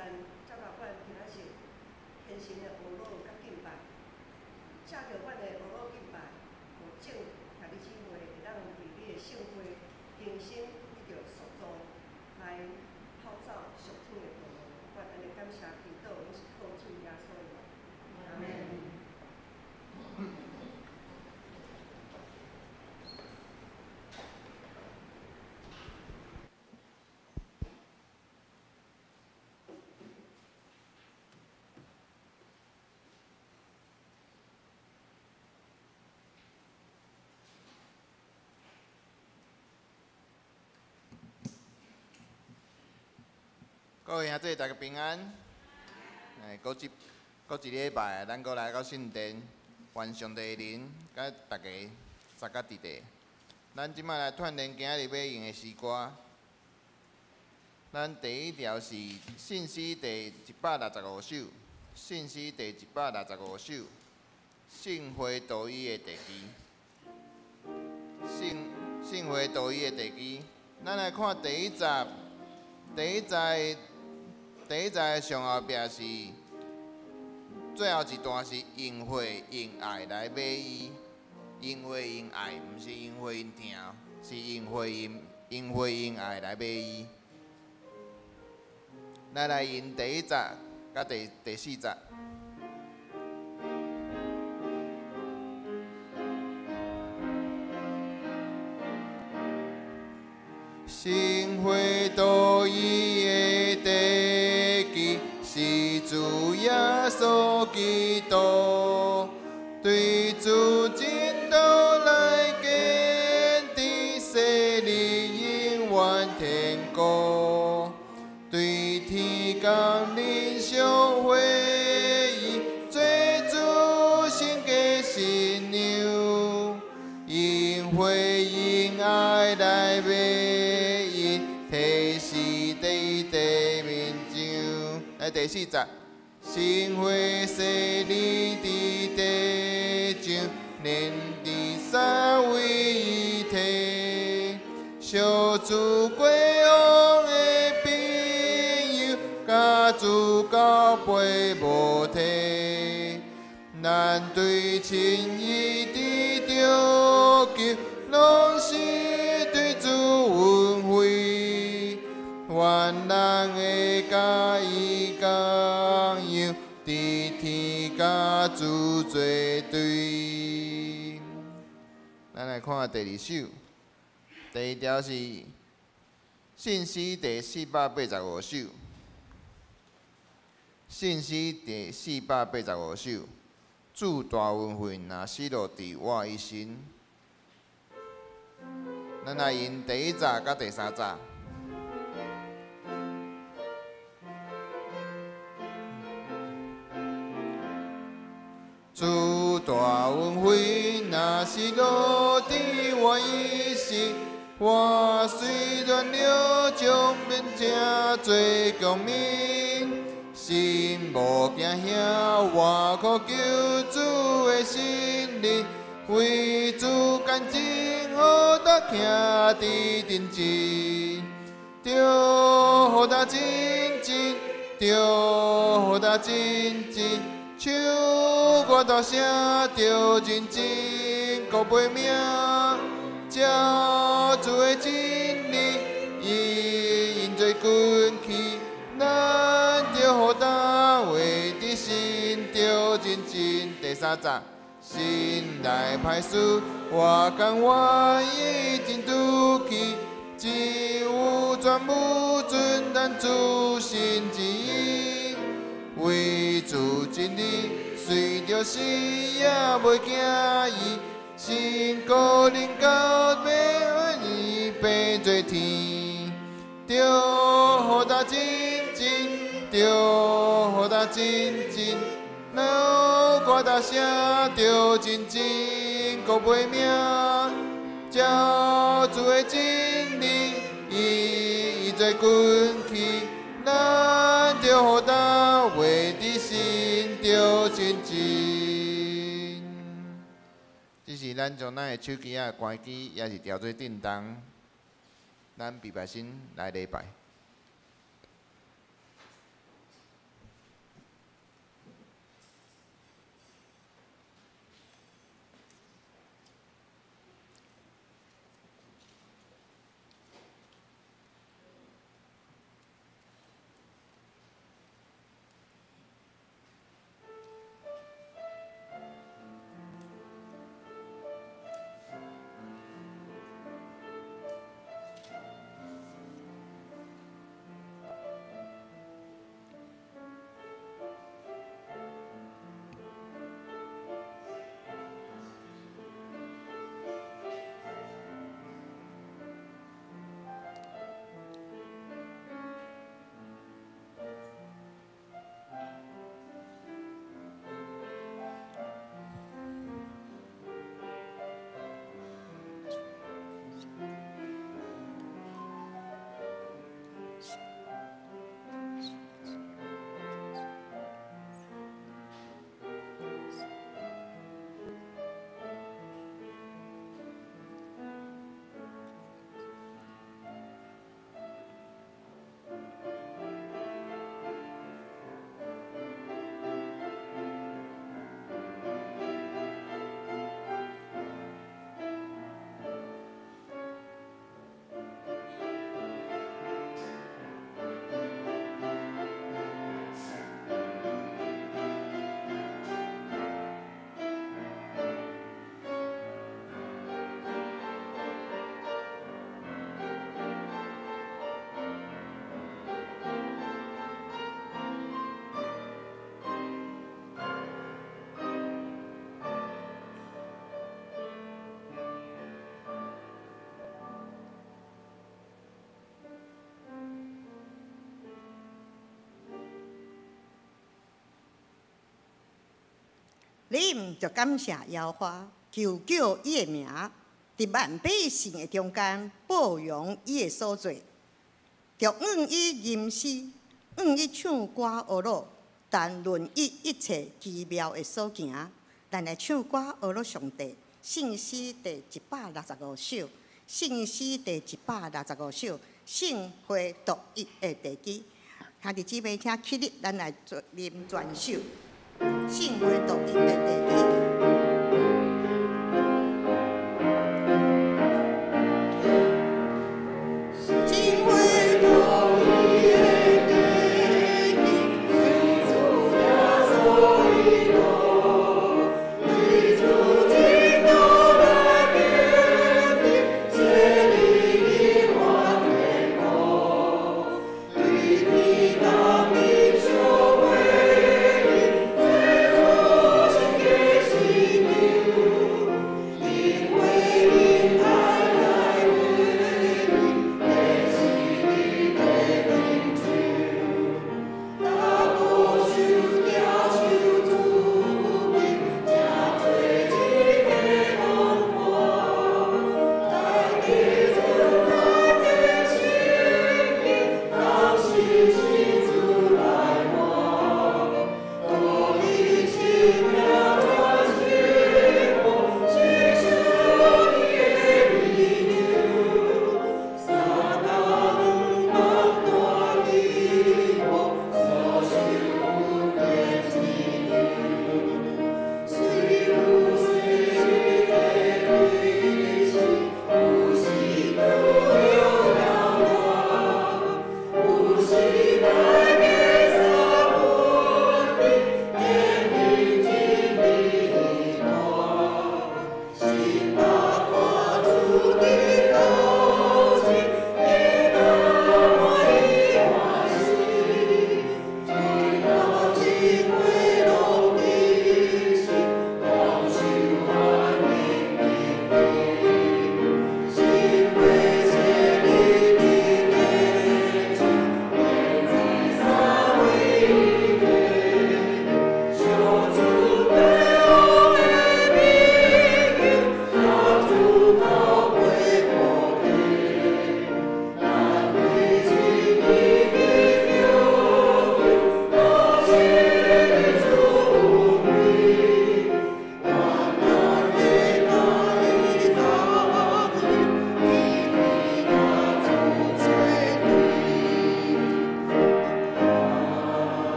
赞，接纳阮今仔日虔诚的呵咾佮敬拜，藉著阮的呵咾敬拜，予眾兄弟姊妹會當佇你的聖會重新得著塑造，來跑走屬天的道路。阮按呢感謝祈禱，攏是靠主耶穌的名。阿們。各位兄弟，大家平安。哎，閣一閣一禮拜，咱閣來到聖殿，願上帝的靈佮大家相佮佇咧。咱這擺來串連今仔日欲用的詩歌。咱第一條是信詩第165首，信詩第165首，聖會道義的地基。聖聖會道義的地基，咱來看第一節，第一節。第一節的上後壁是最後一段是用血用愛來買伊，用血用愛，毋是用血用疼，是用血用用血用愛來買伊。咱來用第一節佮第第四節。聖會道義的地基是主耶穌基督，對主真道來建立，設立永遠天國，對天降臨相會議，做主神的新娘，用血用愛來買伊，提示第地面上。來第四節，聖血洗禮佇地上，連佇三位一體，小主過往的朋友，佮主交陪無體，咱對親愛的著救，攏是對主恩惠，願人會佮伊共樣，佇天佮主做對。咱來看第二首，第二條是信詩第485首，信詩第485首，主大恩惠若失落佇我一身。咱來用第一節佮第三節。主大恩惠若失落佇我一身，我雖軟弱，將免成做強民，心無驚嚇，我靠救主的聖靈，為主乾淨，予大徛佇陣前，著予大真真，著予大真真，唱歌大聲，著認真，閣背命，照主的真理，伊因做根基，咱著予大衛的心，著認真。第三節，心內歹事，我甘願意真拄去，只有全無準咱主心旨意，為主真理，隨著死也袂驚伊，神國臨到欲伊變做天，著予大真真，著予大真真，老歌大聲，著真真，閣背命，照主的真理，伊伊做根基，咱著予大衛的心，著真真。這是咱將咱的手機仔關機，抑是調做振動，咱閉目神來禮拜。你毋著感謝耶和華，求叫伊的名，佇萬百姓的中間報揚伊的所做，著向伊吟詩，向伊唱歌呵咾，談論伊一切奇妙的所行。咱來唱歌呵咾上帝，聖詩第165首，聖詩第165首，聖會獨一的地基。兄弟姊妹，請起立，咱來念全首。聖會獨一的地基。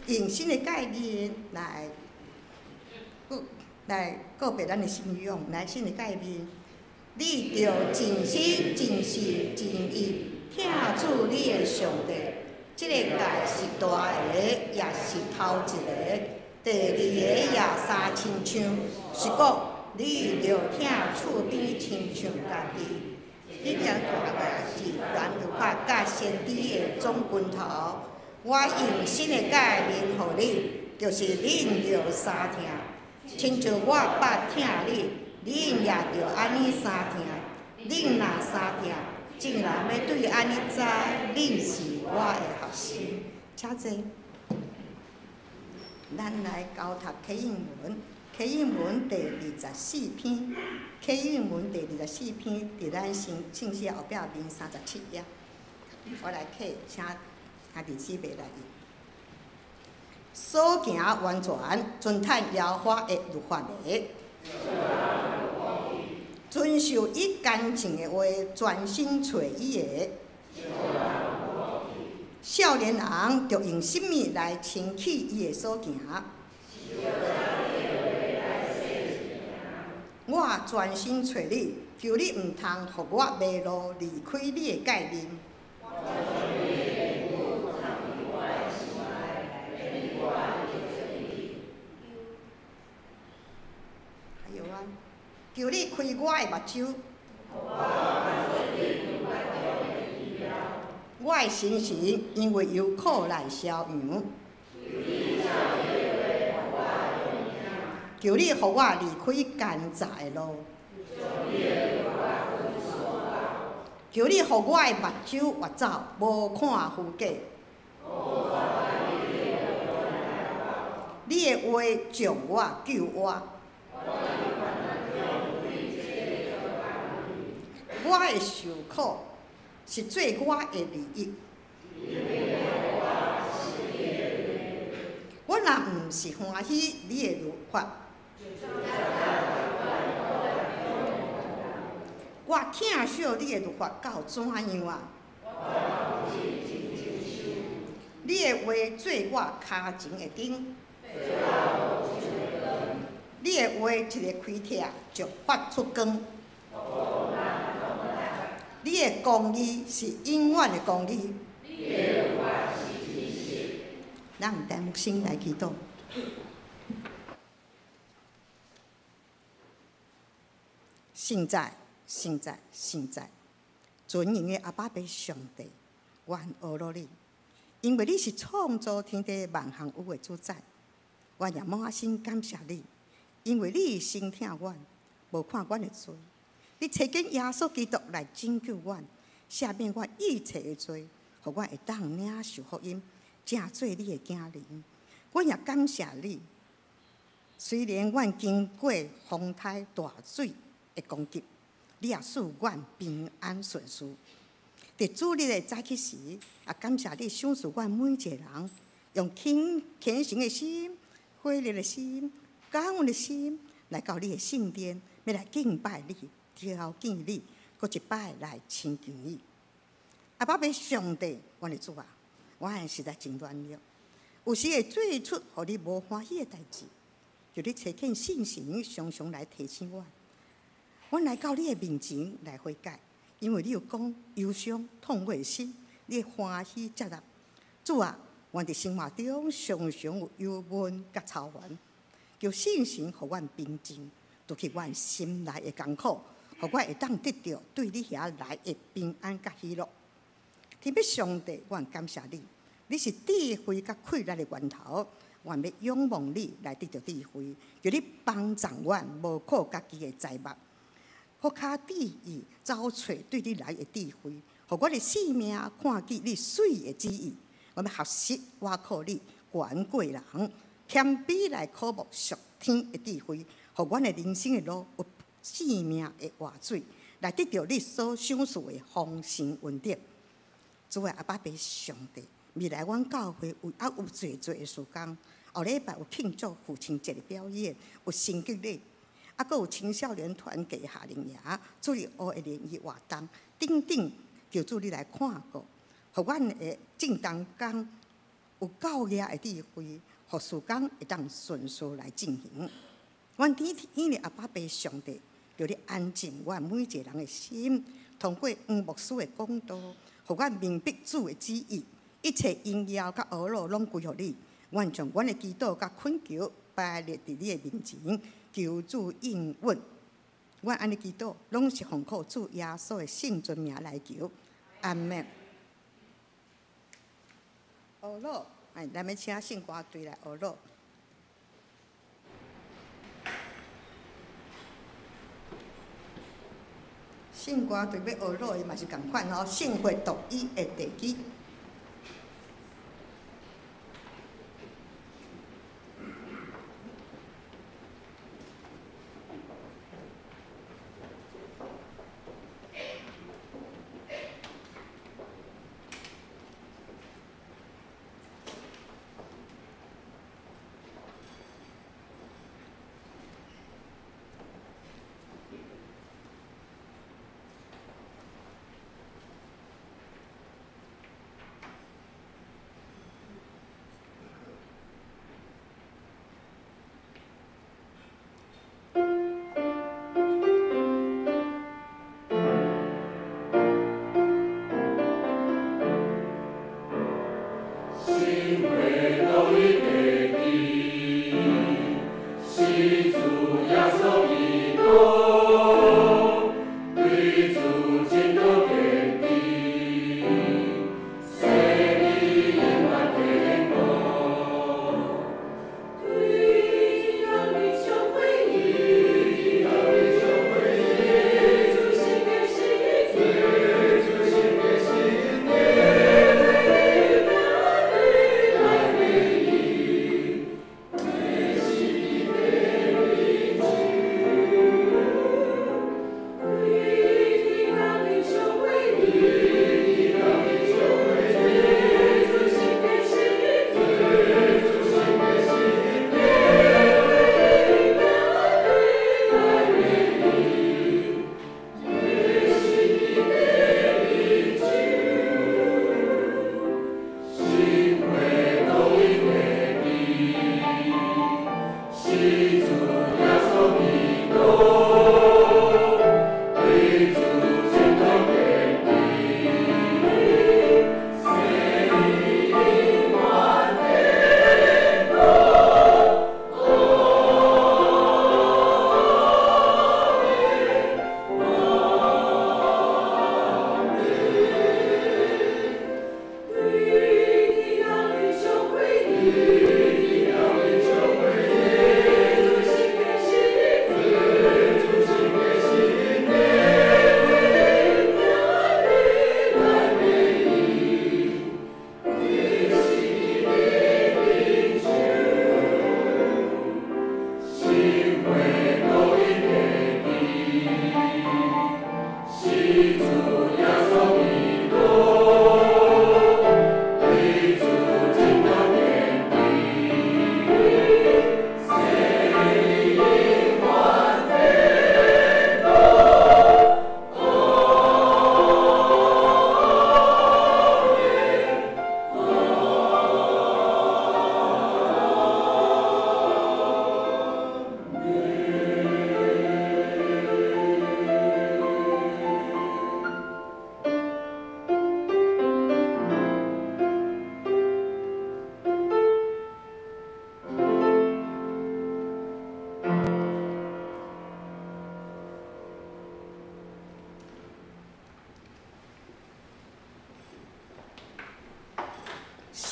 用新的概念來告別咱的信仰，來新的概念。你著盡心、盡性、盡意疼主你的上帝。這个誡是大个，也是頭一个。第二个也相親像，是講你著疼厝邊親像家己。這條誡是全律法佮先知的總歸頭。我用新的誡命予恁，就是恁著相疼，親像我捌疼恁，恁也著按呢相疼。恁若相疼，眾人欲對按呢知，恁是我的學生。請坐。咱來交讀啟應文，啟應文第24篇，啟應文第24篇，佇咱聖詩後壁面37頁。我來啟，請兄弟姊妹來用。所行完全，遵趁耶和華的律法的，遵守伊乾淨的話，專心揣伊的。少年人著用什物來清去伊的所行？我專心揣你，求你毋通予我迷路，離開你的誡命。還有啊，求你開我的目睭。我的心神因為憂苦來消揚。求你予我離開奸詐的路。求你予我的目睭越走，無看虛假。你的話將我救活。我的受苦是做我的利益。我若毋是歡喜你的律法，我疼惜你的律法到怎樣啊？你的話做我跤前的燈。你的話一个開拆就發出光。你的公義是永遠的公義。咱同心來祈禱。聖哉，聖哉，聖哉！尊榮的阿爸父上帝，阮阿羅你，因為你是創造天地萬項有的主宰，阮也滿心感謝你，因為你心疼阮，無看阮的罪，你差遣耶穌基督來拯救阮，赦免阮一切的罪，予阮會當領受福音，成做你的囝兒。阮也感謝你，雖然阮經過風颱大水的攻擊，你也賜阮平安順遂。佇主日的早起時，也感謝你賞賜阮每一個人，用虔虔誠的心、火熱的心、感恩的心，來到你的聖殿，欲來敬拜你、朝見你，閣一擺來親近你。阿爸父上帝，阮的主啊，阮實在真軟弱，有時會做出予你無歡喜的代誌，求你差遣聖神常常來提醒阮。阮來到你的面前來悔改，因為你有講憂傷痛悔的心，你會歡喜接納。主啊，阮佇生活中常常有憂悶佮愁煩，求聖神予阮平靜，除去阮心內的艱苦，予阮會當得著對你遐來的平安佮喜樂。天父上帝，阮感謝你，你是智慧佮快樂的源頭，阮欲仰望你來得著智慧，求你幫助阮無靠家己的才目。閣較注意找揣對你來的智慧，予阮的性命看見你媠的旨意。阮欲學習倚靠你，懸過人，謙卑來渴慕屬天的智慧，予阮的人生的路有生命的活水，來得著你所賞賜的豐盛恩典。主啊，阿爸父上帝，未來阮教會有猶有濟濟的事工，後禮拜有慶祝父親節的表演，有升旗禮。啊，閣有青少年團契夏令營、主日學的聯誼活動等等，求主你來看顧，予阮的正當工有夠額的智慧，予事工會當順遂來進行。阮天天的阿爸父上帝，求你安靜阮每一個人的心，通過黃牧師的講道，予阮明白主的旨意，一切榮耀佮阿羅攏歸予你。阮將阮的祈禱佮懇求擺列佇你的面前。求主應允，阮按呢祈禱，攏是奉靠主耶穌的聖尊名來求，阿們。阿羅，哎，咱欲請聖歌隊來阿羅。聖歌隊欲阿羅，伊嘛是仝款吼，聖會獨一的地基。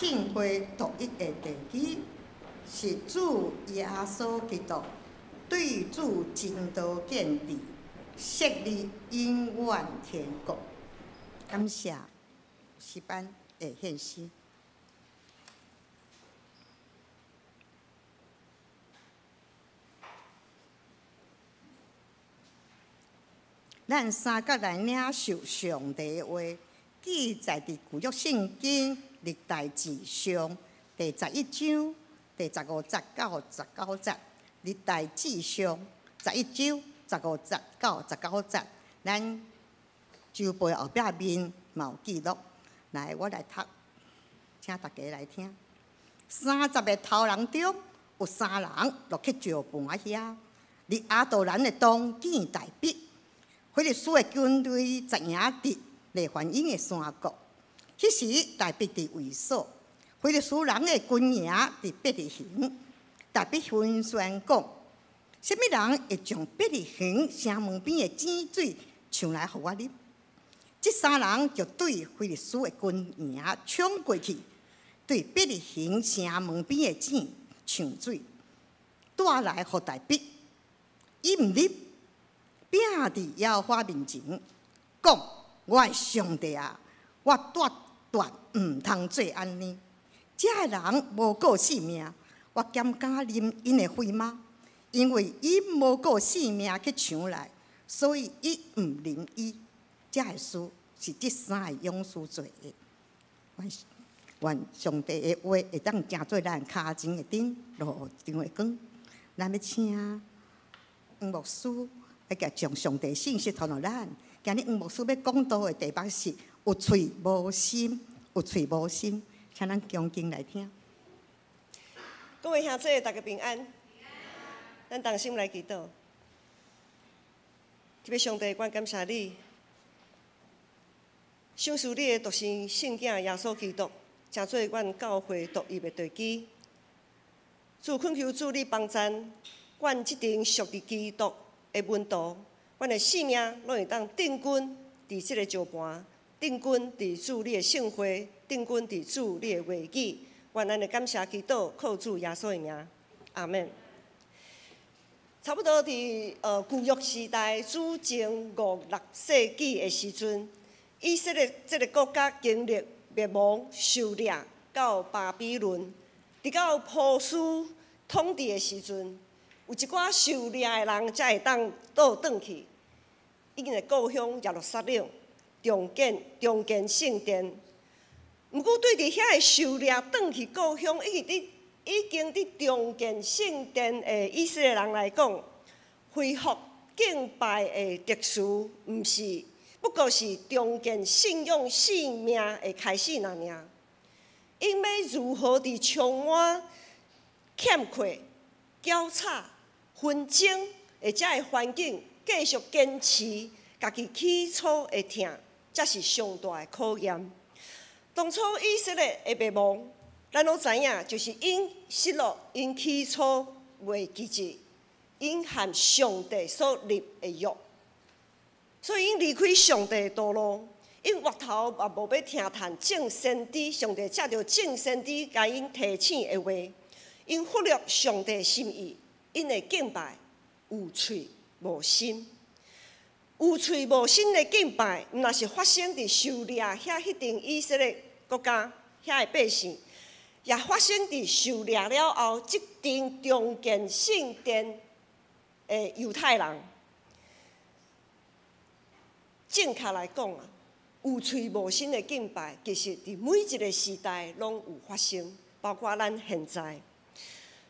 圣会独一的地基，是主耶稣基督对主真道建置，设立永远天国。感谢诗班的献诗。咱三角来领受上帝的话，记载伫旧约圣经历代志上第11章第15节到19节，历代志上11章15节到19节，咱周报后壁面嘛有记录。来，我来读，请大家来听。30个头人中有三人落去石磐遐，伫亚杜兰的东见大笔。非利士的军队扎营伫利乏音的山谷。彼时大笔伫卫所，非利士人的军营伫伯利恒。大笔纷宣讲：啥物人会将伯利恒城门边的井水抢来予我啉？这三人就对非利士的军营冲过去，对伯利恒城门边的井抢水，带来予大笔，伊毋啉。摒伫耶和华面前，讲：我的上帝啊，我断断毋通做按呢。这个人无顾性命，我敢敢啉𪜶的血吗？因为𪜶无顾性命去抢来，所以伊毋啉伊。这个事是这三个勇士做的。愿上帝的话会当成做咱跤前的灯，路上的光。咱欲请黄牧师来将上帝信息传予咱。今日黄牧师欲讲道的题目是有喙无心，有喙无心，请咱恭敬来听。各位兄弟，大家平安。咱同心来祈祷。这位上帝，阮感谢你，赏赐你的独生圣子耶稣基督，成做阮教会独一的地基。主恳求主你帮赞阮这阵属伫基督的门徒，阮的性命拢会当定根伫这个石磐，定根伫主你的圣会，定根伫主你的话语。愿咱的感谢祈祷，靠主耶稣的名，阿们。差不多伫旧约时代，主前五六世纪的时阵，以色列这个国家经历灭亡、受掠到巴比伦，直到波斯统治的时阵，有一寡受掠的人才会当倒转去，𪜶的故乡耶路撒冷，重建圣殿。毋过，对伫遐个受掠转去故乡，已经伫重建圣殿的以色列人来讲，恢复敬拜的特殊，毋是不过是重建信仰生命的开始尔尔。𪜶欲如何伫充满欠缺、搅吵、纷争的这个环境，继续坚持家己起初的疼，这是上大的考验。当初以色列的灭亡，咱拢知影，就是𪜶失落𪜶起初袂记住，𪜶和上帝所立的约，所以𪜶离开上帝的道路，𪜶回头也无欲听从众先知，上帝藉著众先知共𪜶提醒的话，𪜶忽略上帝心意，𪜶的敬拜有喙无心，有喙无心的敬拜，毋若是发生伫受掠遐彼阵以色列国家遐的百姓，也发生伫受掠了后，这阵重建圣殿的犹太人。正确来讲啊，有喙无心的敬拜，其实伫每一个时代拢有发生，包括咱现在。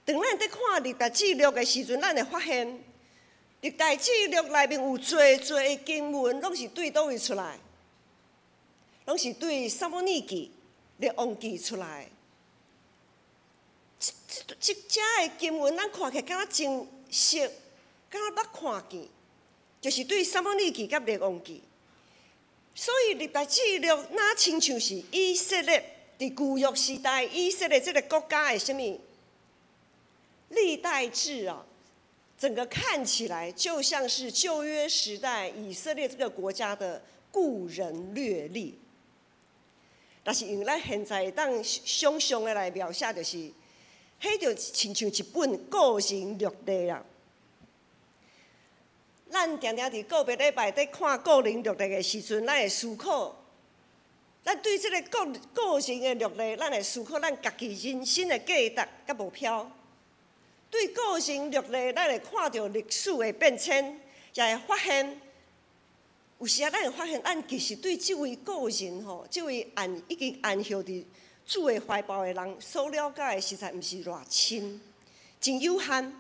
当咱伫看历代志录的时阵，咱会发现历代志录内面有济济的经文，拢是对佗位出来？拢是对撒母耳记、列王记出来。这遮的经文，咱看起来敢若真熟，敢若捌看见，就是对撒母耳记佮列王记。所以历代志录若亲像是以色列伫旧约时代，以色列这个国家的啥物历代志啊，整个看起来就像是旧约时代以色列这个国家的故人略历。但是用咱現在會當想像的來描寫，就是，彼就親像一本個人略歷啦。咱定定佇個別禮拜佇看個人略歷的時陣，咱會思考，咱對這个個人的略歷，咱會思考咱家己人生的價值佮目標。對個人略歷，咱會看著歷史的變遷，也會發現，有時啊，咱會發現，咱其實對這位個人吼，這位已經安息佇主的懷抱的人，所了解的實在毋是偌深，真有限。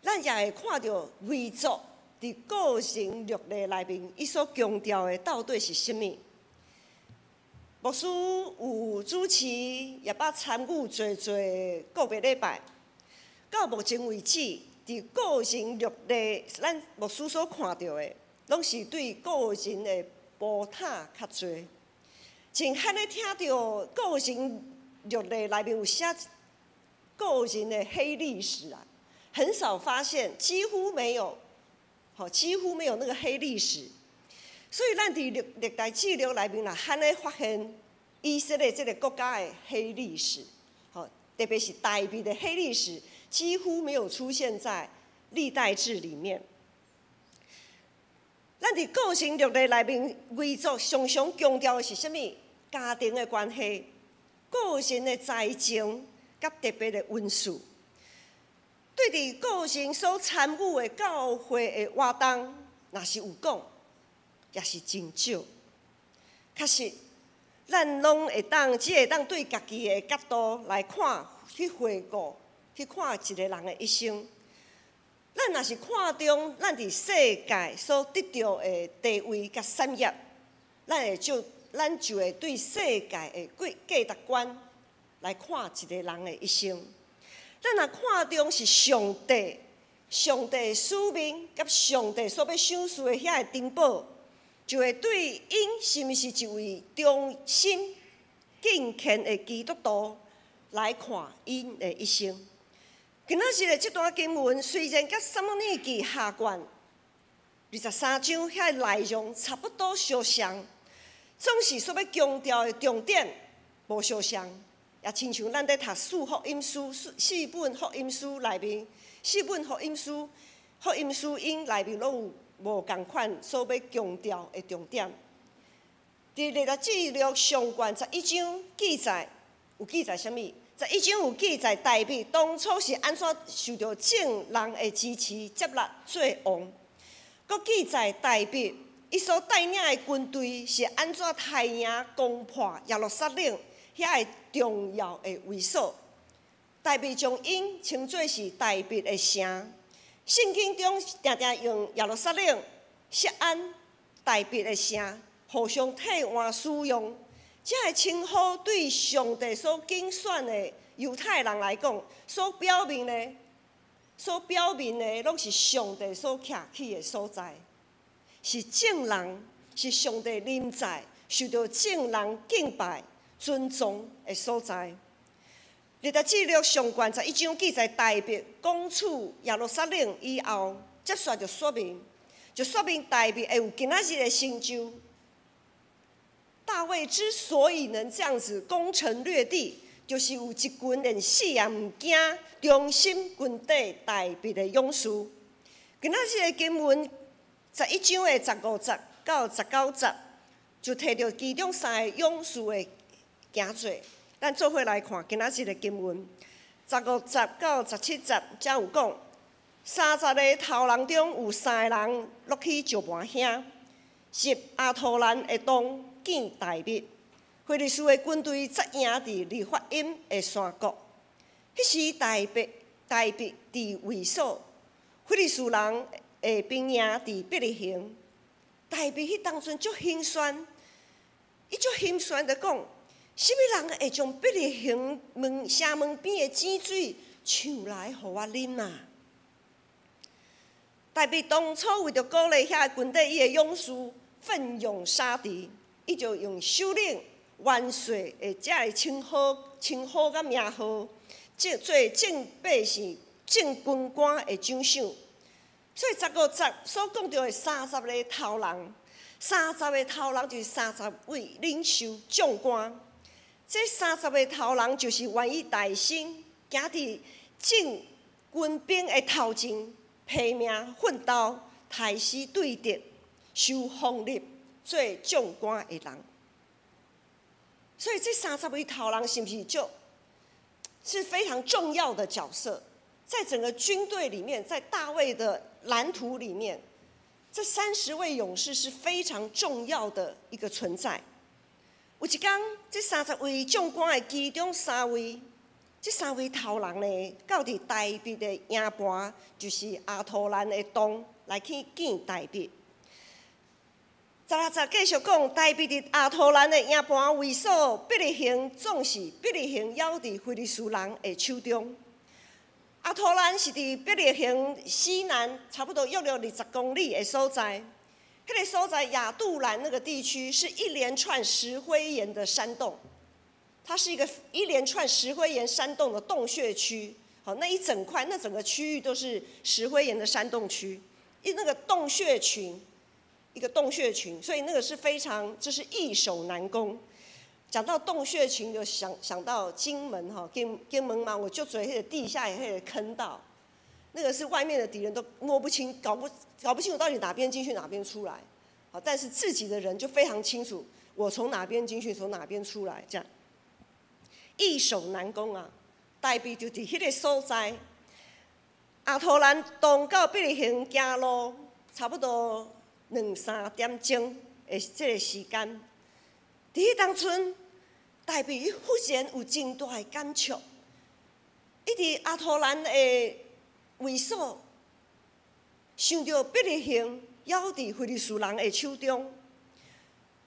咱也會看著遺囑佇個人略歷內面，伊所強調的到底是啥物？牧師有主持，也捌參與濟濟個別禮拜。到目前為止，佇個人略歷，咱牧師所看著的，攏是對個人的褒塔較濟。真罕咧聽著個人略歷內面有寫個人的黑歷史啊！很少發現，幾乎沒有，好，幾乎沒有那個黑歷史。所以咱佇歷代志錄內面，若罕咧發現以色列這个國家的黑歷史，好，特別是大衛的黑歷史，幾乎沒有出現在歷代志裡面。咱佇個人略歷內面，遺囑常常強調的是啥物？家庭的關係、個人的才情，佮特別的恩賜。對佇個人所參與的教會的活動，若是有講，也是真少。確實，咱攏會當，只會當對家己的角度來看，去回顧，去看一个人的一生。咱若是看重咱佇世界所得著的地位佮產業，咱就會對世界的價值觀來看一个人的一生。咱若看重是上帝，上帝的使命佮上帝所欲賞賜的遐个珍寶，就會對𪜶是毋是一位忠心敬虔的基督徒來看𪜶的一生。今仔日的這段經文雖然佮撒母耳記下卷23章遐个內容差不多相像，總是所欲強調的重點無相像。也親像咱佇讀四福音書、四本福音書內面，四本福音書、福音書𪜶內面攏有無仝款所欲強調的重點。佇歷代志錄上卷11章記載，有記載啥物？11章有記載大衛當初是按怎受著眾人的支持接納做王，閣記載大衛伊所帶領的軍隊是按怎刣贏攻破耶路撒冷遐个重要的衛所。大衛將𪜶稱做是大衛的城。聖經中定定用耶路撒冷、錫安、大衛的城互相替換使用。這个稱呼對上帝所揀選的猶太人來講，所表明的，攏是上帝所徛起的所在，是眾人，是上帝臨在，受著眾人敬拜、尊重的所在。歷代志錄上卷11章記載，大衛攻取耶路撒冷以後，接續就說明大衛會有今仔日的成就。大衛之所以能這樣子攻城略地，就是有一群連死也毋驚、忠心軍隊大衛的勇士。今仔日的經文11章的15節到19節，就提著其中三个勇士的行做。咱做伙來看今仔日的經文，15節到17節，遮有講，30个頭人中有三个人落去石磐坑，入亞杜蘭的洞見大衛。非利士的軍隊則營佇利法因的山谷。彼時大衛佇衛所，非利士人的兵營佇伯利恆。大衛彼當陣足心酸，伊足心酸的講：啥物人會將伯利恆門城門邊的井水搶來予我啉啊？大衛當初為著鼓勵遐个軍隊伊的勇士奮勇殺敵，伊就用首領、元帥的這个稱呼佮名號，做眾百姓、眾軍官的長首。所以15節所講著的30个頭人，三十个頭人就是三十位領袖將官。這三十個頭人就是願意代身，行佇眾軍兵的頭前，拼命奮鬥，刣死對敵，受封立做將官的人。所以這三十位頭人是毋是就是非常重要的角色？在整個軍隊裡面，在大衛的藍圖裡面，這三十位勇士是非常重要的一個存在。有一工，這三十位將官的其中三位，這三位頭人呢，到佇大衛的營盤，就是亞杜蘭的洞來去見大衛。16節繼續講，大衛佇亞杜蘭的營盤衛所，伯利恆總是伯利恆猶佇非利士人的手中。亞杜蘭是佇伯利恆西南，差不多約了20公里的所在。彼個所在亞杜蘭那個地區是一連串石灰岩的山洞，它是一個一連串石灰岩山洞的洞穴區。好，那一整塊那整個區域都是石灰岩的山洞區，那個洞穴群，一個洞穴群，所以那個是非常就是易守難攻。講到洞穴群，就想到金門哈，金門嘛，有足濟彼個地下彼個坑道，那個是外面的敵人都摸不清、搞不清楚到底哪邊進去哪邊出來，好，但是自己的人就非常清楚，我從哪邊進去，從哪邊出來，這樣易守難攻啊。大衛就佇彼個所在，亞杜蘭洞到伯利恆行路，差不多兩三點鐘的這個時間。佇彼當陣，大衛伊忽然有真大的感觸，伊佇亞杜蘭的衛所，想著伯利恆猶佇非利士人的手中。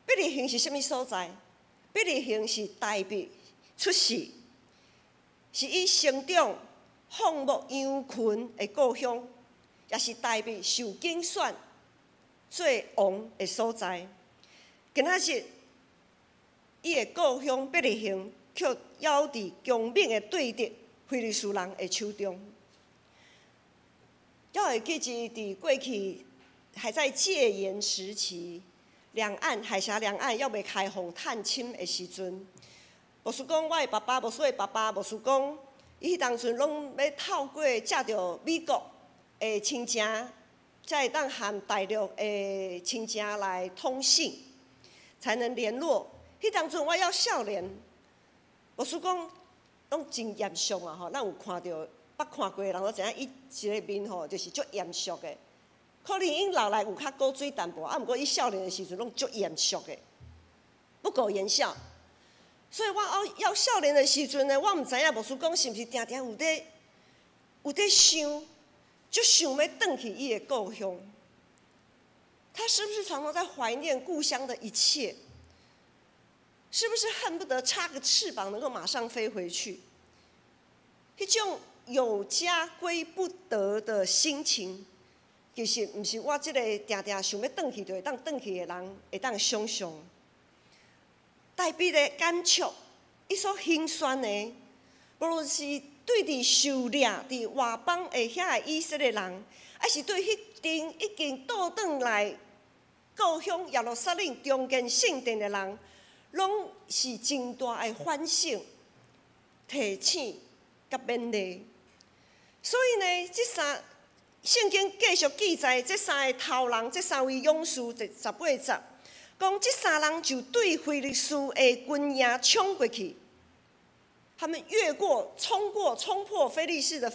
伯利恆是啥物所在？伯利恆是大衛出世，是伊成長、放牧羊群的故鄉，也是大衛受揀選做王的所在。今仔日，伊的故鄉伯利恆，卻猶佇強猛的對敵非利士人的手中。猶會記得佇過去還在戒嚴時期，兩岸海峽兩岸猶未開放探親的時陣，牧師講我的爸爸，牧師的爸爸，牧師講，伊彼當陣攏欲透過藉著美國的親情，才會當和大陸的親情來通信，才能聯絡。彼當陣我猶少年，牧師講攏真嚴肅啊！吼，咱有看著，捌看過的人攏知影，伊一个面吼就是足嚴肅的。可能𪜶老來有較古錐淡薄，啊，毋過伊少年的時陣攏足嚴肅的，不苟言笑。所以我猶少年的時陣呢，我毋知影牧師講是毋是定定有佇想，足想欲轉去伊的故鄉。他是不是常常在懷念故鄉的一切？是不是恨不得插個翅膀能夠馬上飛回去？彼種有家歸不得的心情，其實毋是我這個定定想欲轉去就會當轉去的人會當想像。大衛的感觸，伊所興宣的，無論是對佇受掠佇外邦的遐个以色列人，抑是對彼陣已經倒轉來故鄉耶路撒冷重建聖殿的人，攏是真大的反省、提醒、佮勉勵。所以呢，這三聖經繼續記載，這三個頭人，這三位勇士，第18節講，這三人就對非利士的軍營衝過去。他們越過、衝過、衝破非利士的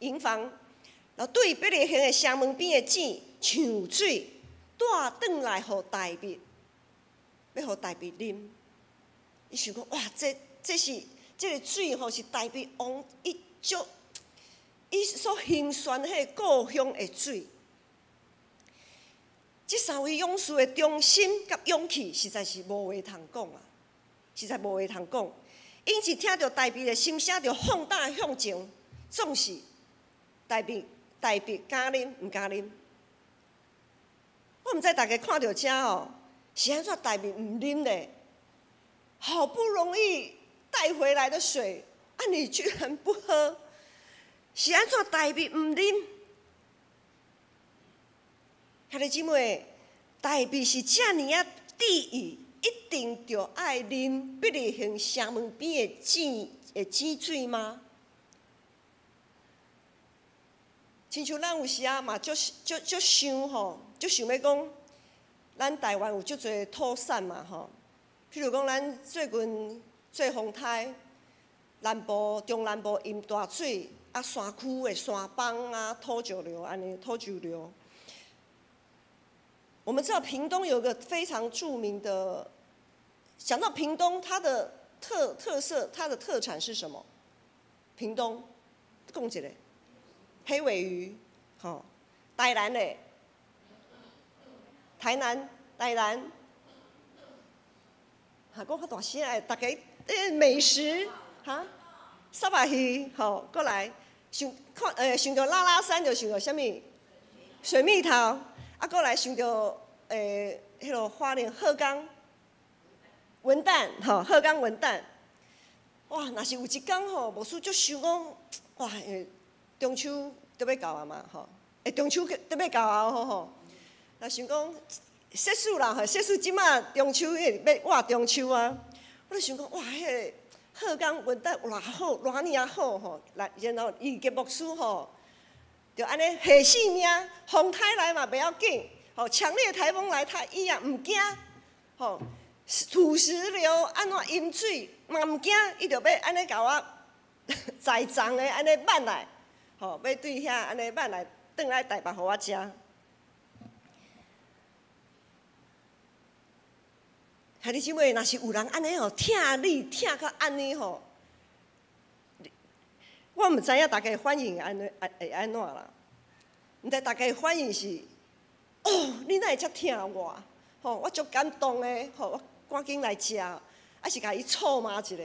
營房，然後對伯利恆的城門邊的井搶水，帶轉來予大衛，欲予大衛啉。伊想講，哇，這是這个水吼，是大衛王伊足伊所興宣彼个故鄉的水。這三位勇士的忠心佮勇氣，實在是無話通講啊！實在無話通講。𪜶一聽著大衛的心聲，就放膽向前，總是大衛，大衛敢啉毋敢啉。我毋知大家看著遮哦，是按怎大衛毋啉咧？好不容易帶回來的水，啊，你居然不喝？是按怎大衛毋啉？兄弟姊妹，大衛是遮爾仔致意，一定著愛啉伯利恆城門邊的井的井水嗎？親像咱有時啊嘛，足足足想吼，足想欲講，咱台灣有足濟土產嘛吼。譬如講，咱最近做風颱，南部、中南部淹大水，啊山區的山崩啊，土石流按呢，土石流。我們知道屏東有個非常著名的，想到屏東，它的特色，它的特產是什麼？屏東，講一個，黑鮪魚，吼，台南的，台南，台南，哈，講較大聲的，大家，美食，哈，虱目魚，吼，過來，想看，想著拉拉山就想著啥物？水蜜桃，啊，過來想著，彼个花蓮鶴岡文旦，吼，鶴岡文旦，哇，若是有一工吼，牧師足想講，哇，中秋就欲到啊嘛，吼，中秋就欲到啊，吼吼，若想講，設使啦，吼，設使這馬中秋欲倚中秋啊，我就想講，哇，彼个鶴岡文旦偌好，偌爾仔好吼，來，然後伊個牧師吼，就按呢下性命，風颱來嘛袂要緊，吼，強烈颱風來，他伊也毋驚，吼，土石流按怎淹水嘛毋驚，伊就欲按呢共我載重的按呢挽來，吼，欲對遐按呢挽來，轉來台北予我食。兄弟姊妹，若是有人按呢吼，疼你疼到按呢吼，我毋知影大家反應按呢會按怎啦。毋知大家反應是，哦，你哪會遮疼我？吼，我足感動的，吼，我趕緊來食，還是共伊臭罵一下。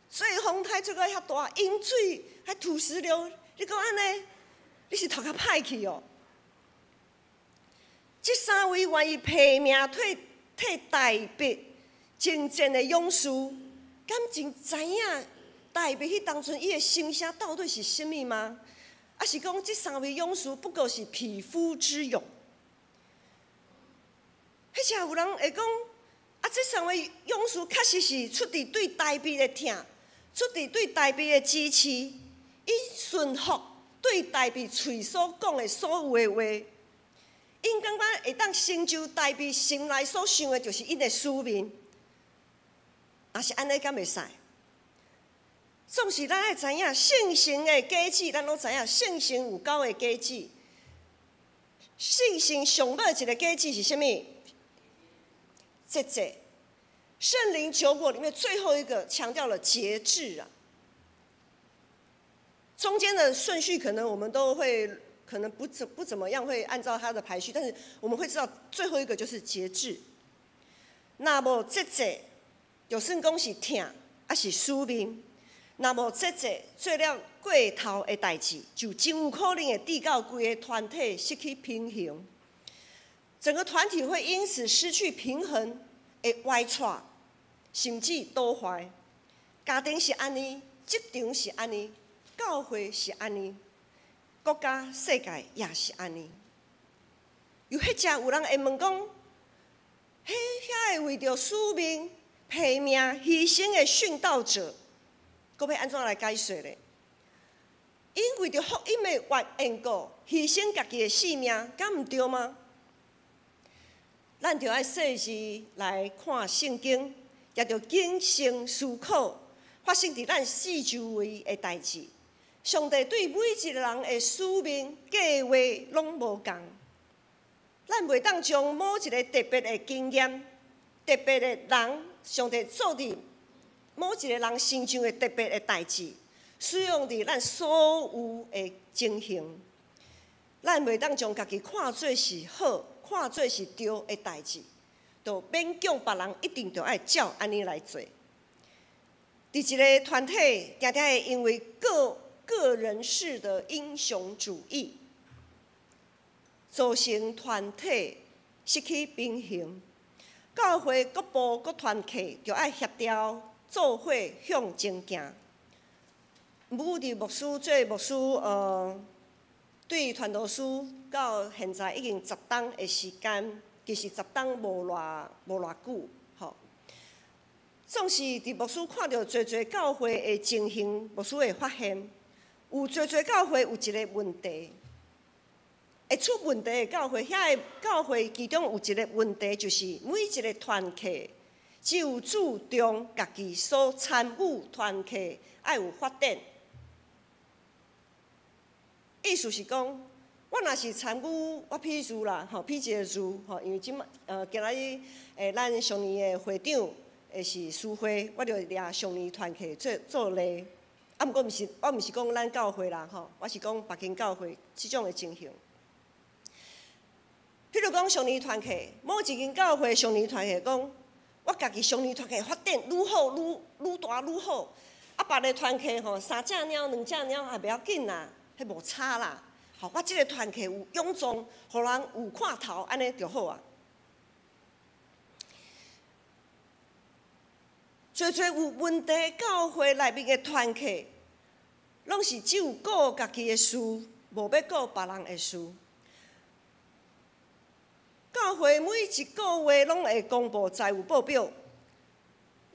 做風颱做到遐大，淹水，還土石流，你講按呢？你是頭殼歹去哦？這三位願意拼命替大衛征戰的勇士，敢真知影大衛彼當陣伊的心聲到底是啥物嗎？抑是講這三位勇士不過是匹夫之勇？彼時有人會講，啊，這三位勇士確實是出自對大衛的疼，出自對大衛的支持，𪜶順服對大衛喙所講的所有的話。𪜶感覺會當成就大衛心內所想的，就是𪜶的使命。若是按呢，敢會使？總是咱愛知影聖神的果子，咱攏知影聖神有九个果子。聖神上尾一个果子是啥物？節制。聖靈九果裡面最後一個強調了節制啊。中間的順序可能我們都會。可能不怎麼樣會按照他的排序，但是我們會知道最後一個就是節制。若無節制，就算講是疼，抑是使命，若無節制，做了過頭的代誌，就真有可能會致到規个團體失去平衡，整個團體會因此失去平衡，會歪掣，甚至倒壞。家庭是按呢，職場是按呢，教會是按呢。國家、世界也是按呢。又彼遮有人會問講：彼遐个為著使命、拼命、犧牲的殉道者，閣欲按怎來解釋咧？𪜶為著福音的緣故，犧牲家己的性命，敢毋對嗎？咱著愛細緻來看聖經，也著謹慎思考發生佇咱四周圍的代誌。上帝對每一個人的使命計劃攏無仝，咱袂當將某一個特別的經驗、特別的人，上帝做佇某一個人身上的特別的代誌，使用佇咱所有的情形。咱袂當將家己看做是好、看做是對的代誌，就勉強別人一定著愛照按呢來做。佇一個團體，定定會因為個人式的英雄主義，造成團體失去平衡。教會各部各團契著愛協調，做伙向前行。武的牧師做牧師，對傳道師到現在已經10冬的時間，其實10冬無偌久，吼。總是佇牧師看著濟濟教會的情形，牧師會發現有濟濟教會有一個問題，會出問題的教會，遐个教會其中有一個問題，就是每一個團契只有注重家己所參與團契愛有發展。意思是講，我若是參與，我譬如啦，吼，譬一個字，吼，因為這擺今仔日咱上年的會長會是蘇輝，我就掠上年團契做做例。啊，毋過毋是，我毋是講咱教會啦，吼，我是講別間教會這種的情形。譬如講上年團契，某一間教會上年團契講，我家己上年團契發展愈好，愈愈大愈好，啊，別个團契吼，三隻貓兩隻貓也袂要緊啦。彼無差啦，吼！我這个團契有勇壯，予人有看頭，按呢就好啊。濟濟有問題教會內面的團契，攏是只有顧家己的事，無欲顧別人的事。教會每一個月攏會公布財務報表，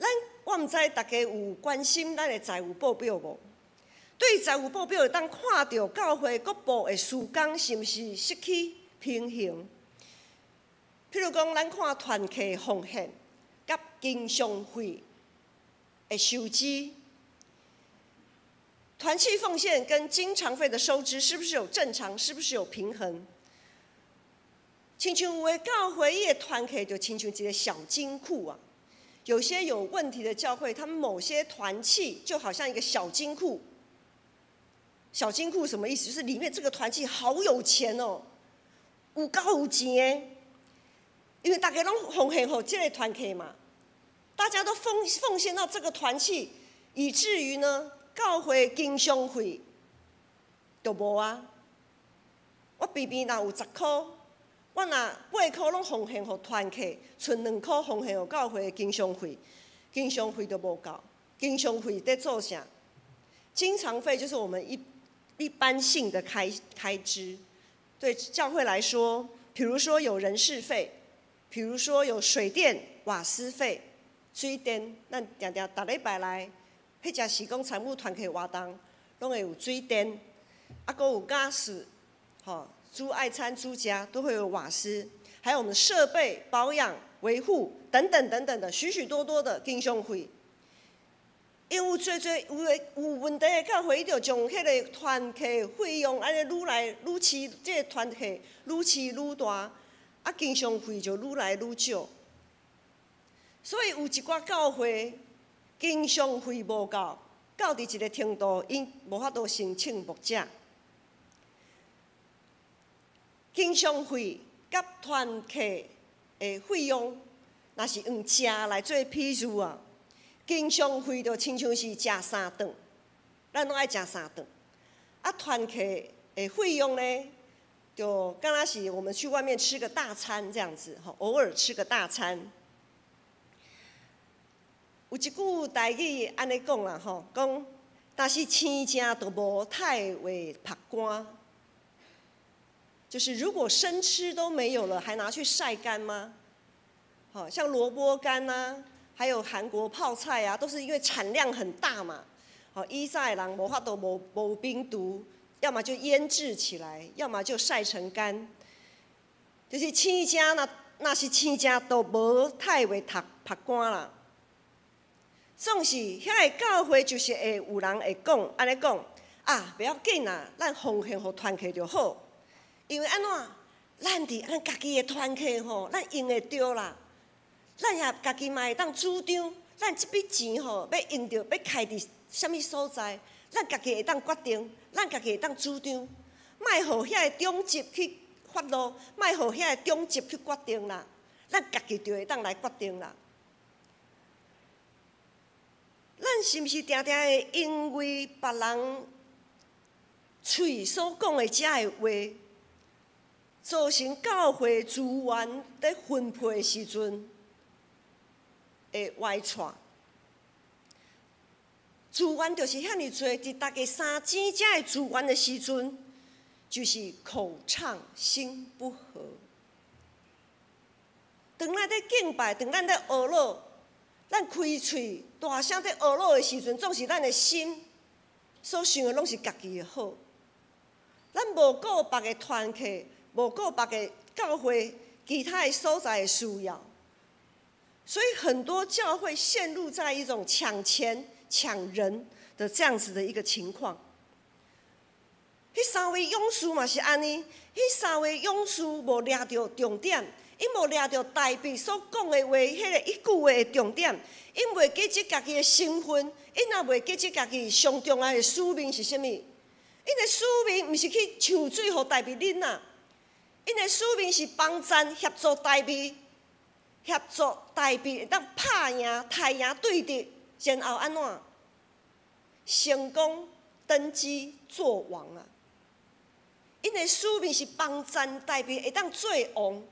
咱我毋知大家有關心咱的財務報表無？對財務報表會當看著教會各部的事工是毋是失去平衡？譬如講，咱看團契奉獻佮經常費的收支，團契奉獻跟經常費的收支是不是有正常？是不是有平衡？親像有的教會，伊的團契就親像一個小金庫啊。有些有問題的教會，他們某些團契就好像一個小金庫。小金庫什麼意思？就是裡面這個團契好有錢哦，有夠有錢的，因為大家攏奉獻予這個團契嘛，大家都奉獻到這個團契，以至於呢，教會經常費就無啊。我平平若有10箍，我若8箍攏奉獻予團契，賰2箍奉獻予教會經常費，經常費就無夠。經常費佇做啥？經常費就是我們一般性的開支，對教會來說，比如說有人事費，比如說有水電、瓦斯費、水電，咱定定逐禮拜來，彼只是講參與團契活動，攏會有水電，啊，閣有瓦斯，吼，煮愛餐煮食都會有瓦斯，還有我們設備保養、維護等等等等的許許多多的經常費。因為濟濟有的有問題的教會，伊就將彼个團契費用按呢愈來愈飼，這个團契愈飼愈大，啊，經常費就愈來愈少。所以有一寡教會經常費無夠，到佇一个程度，𪜶無法度申請牧者。經常費佮團契的費用，若是用食來做比喻啊。經常費就親像是食三頓，咱攏愛食三頓。啊，團契的費用呢，就敢若是我們去外面吃個大餐這樣子，吼，偶爾吃個大餐。有一句台語按呢講啦，吼，講，若是生食都無太會曝乾，就是如果生吃都沒有了，還拿去曬乾嗎？好像蘿蔔乾啊。還有韓國泡菜啊，都是因為產量很大嘛。好，以前的人無法度無冰毒，要麼就醃製起來，要麼就曬成乾。就是生食，若是生食都無太會曝曝乾啦。總是遐个教會就是會有人會講，按呢講啊，袂要緊啦，咱奉獻予團契就好。因為按怎，咱佇咱家己的團契吼，咱用會著啦。咱也家己嘛會當主張，咱這筆錢吼欲用著，欲開佇啥物所在，咱家己會當決定，咱家己會當主張，莫予遐个長執去發怒，莫予遐個長執去決定啦，咱家己就會當來決定啦。咱是毋是定定會因為別人喙所講的這个話，造成教會資源佇分配的時陣會歪錯？資源就是遐爾濟，佇大家相爭這个資源的時陣，就是口暢心不和。當咱佇敬拜，當咱佇呵咾，咱開喙大聲佇呵咾的時陣，總是咱的心所想的攏是家己的好。咱無顧別个團契，無顧別个教會其他的所在的需要，所以很多教會陷入在一種搶錢、搶人的這樣子的一個情況。彼三位勇士嘛是按呢，彼三位勇士無掠著重點，𪜶無掠著大衛所講的話，彼个一句話的重點，𪜶袂記得家己的身份，𪜶也袂記得家己上重要的使命是啥物。𪜶的使命毋是去搶水予大衛啉啊，𪜶的使命是幫贊協助大衛，協助大衛會當拍贏、刣贏對敵，然後按怎成功登基做王啊！𪜶的使命是幫贊大衛會當做王，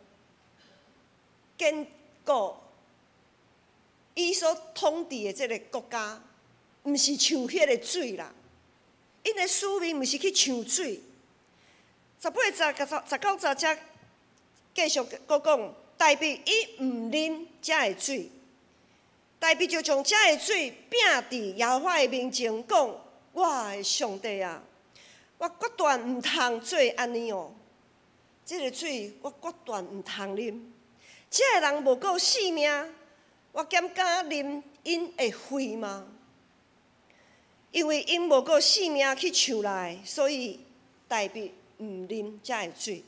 堅固伊所統治的這个國家，毋是搶彼个水啦。𪜶的使命毋是去搶水。18節佮19節才繼續閣講，大衛伊毋啉這个水，大衛就將這个水摒佇耶和華的面前，講：我的上帝啊，我決斷毋通做按呢哦！這个水我決斷毋通啉。這个人無顧性命，我敢敢啉𪜶的血嗎？因為𪜶無顧性命去搶來，所以大衛毋啉這个水。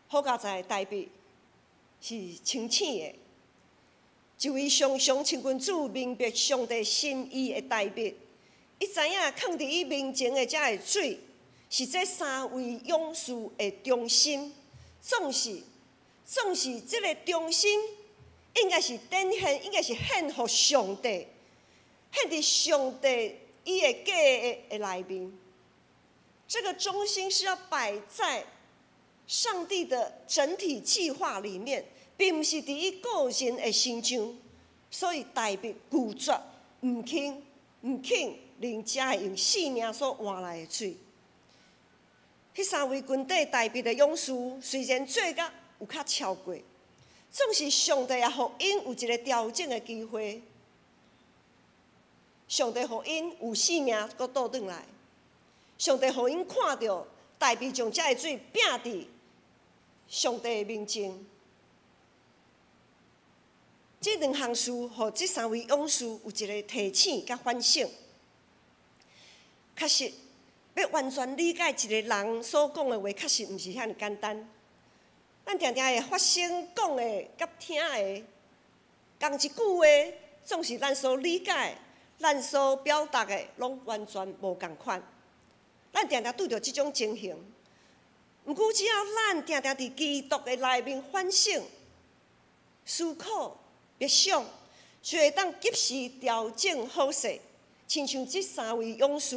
好佳哉，大衛是清醒的，一位常常親近主、明白上帝心意的大衛，伊知影囥佇伊面前的這个水，是這三位勇士的忠心，總是這个忠心，應該是展現，應該是獻予上帝，獻佇上帝伊的計劃的內面。這個忠心是要擺在上帝的整體計劃裡面，並毋是佇伊個人的身上，所以大衛拒絕毋肯啉這个用性命所換來的水。彼三位軍隊大衛的勇士，雖然做甲有較超過，總是上帝也予𪜶有一个調整的機會。上帝予𪜶有性命閣倒轉來，上帝予𪜶看著大衛將這个水摒佇上帝的面前。這兩項事，予這三位勇士有一个提醒佮反省。確實，欲完全理解一个人所講的話，確實毋是遐爾簡單。咱定定會發生講的佮聽的，仝一句話，總是咱所理解、咱所表達的，攏完全無仝款。咱定定拄著這種情形。毋過，只要咱定定佇基督的內面反省、思考、默想，就會當及時調整好勢。親像這三位勇士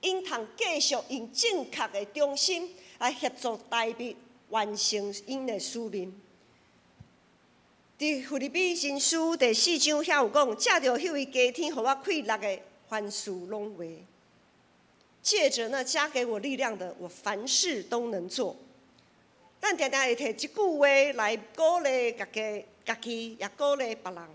，𪜶通繼續用正確的忠心來協助大衛完成𪜶的使命。佇腓立比人書第四章遐有講，藉著彼位加添予我氣力的，凡事攏會。借著那加給我力量的，我凡事都能做。咱定定會提一句話來鼓勵家己，家己也鼓勵別人。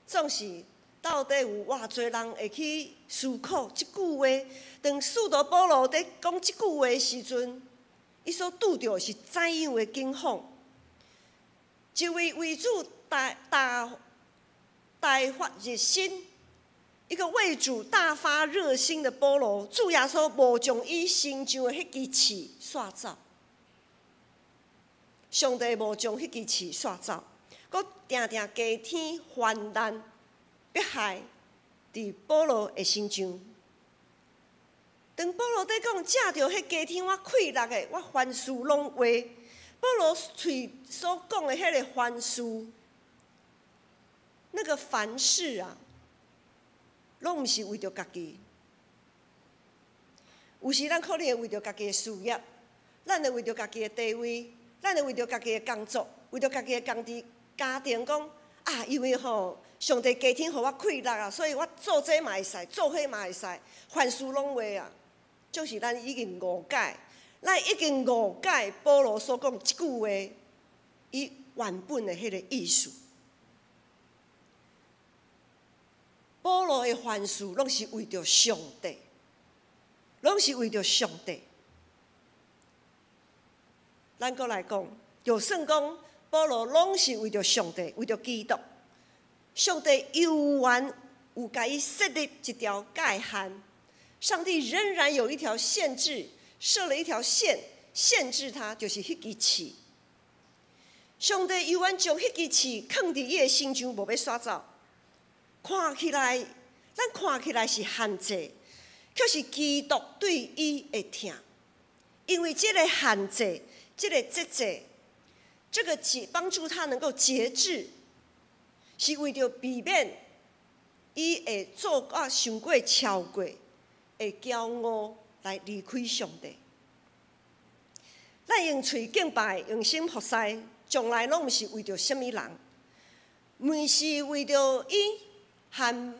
總是到底有偌濟人會去思考這句話？當使徒保羅佇講這句話的時陣，伊所拄著是怎樣的境況？一位為主大大大發熱心，一個為主大發熱心的保羅，主耶穌無將伊身上的彼支刺煞走，上帝無將彼支刺煞走，閣定定加添患難迫害佇保羅的身上。當保羅佇講藉著彼加添我氣力的，我凡事攏會。保羅喙所講的彼个凡事，那個凡事啊，攏毋是為著家己。有時咱可能會為著家己的事業，咱會為著家己的地位，咱會為著家己的工作，為著家己的家庭，講啊，因為吼，上帝加添予我氣力啊，所以我做這嘛會使，做彼嘛會使，凡事攏會啊。就是咱已經誤解，咱已經誤解保羅所講這句話，伊原本的彼個意思。保羅的凡事攏是為著上帝，攏是為著上帝。咱閣來講，就算講保羅攏是為著上帝，為著基督，上帝猶原有共伊設立一條界限。上帝仍然有一條限制，設了一條線，限制他，就是彼支刺。上帝猶原將彼支刺囥佇伊的身上，無欲徙走。看起來，咱看起來是限制，卻是基督對伊的疼。因為這个限制，這個節制，這個節幫助他能夠節制，是為著避免伊會做甲傷過超過，會驕傲來離開上帝。咱用喙敬拜，用心服侍，從來攏毋是為著啥物人，毋是為著伊和，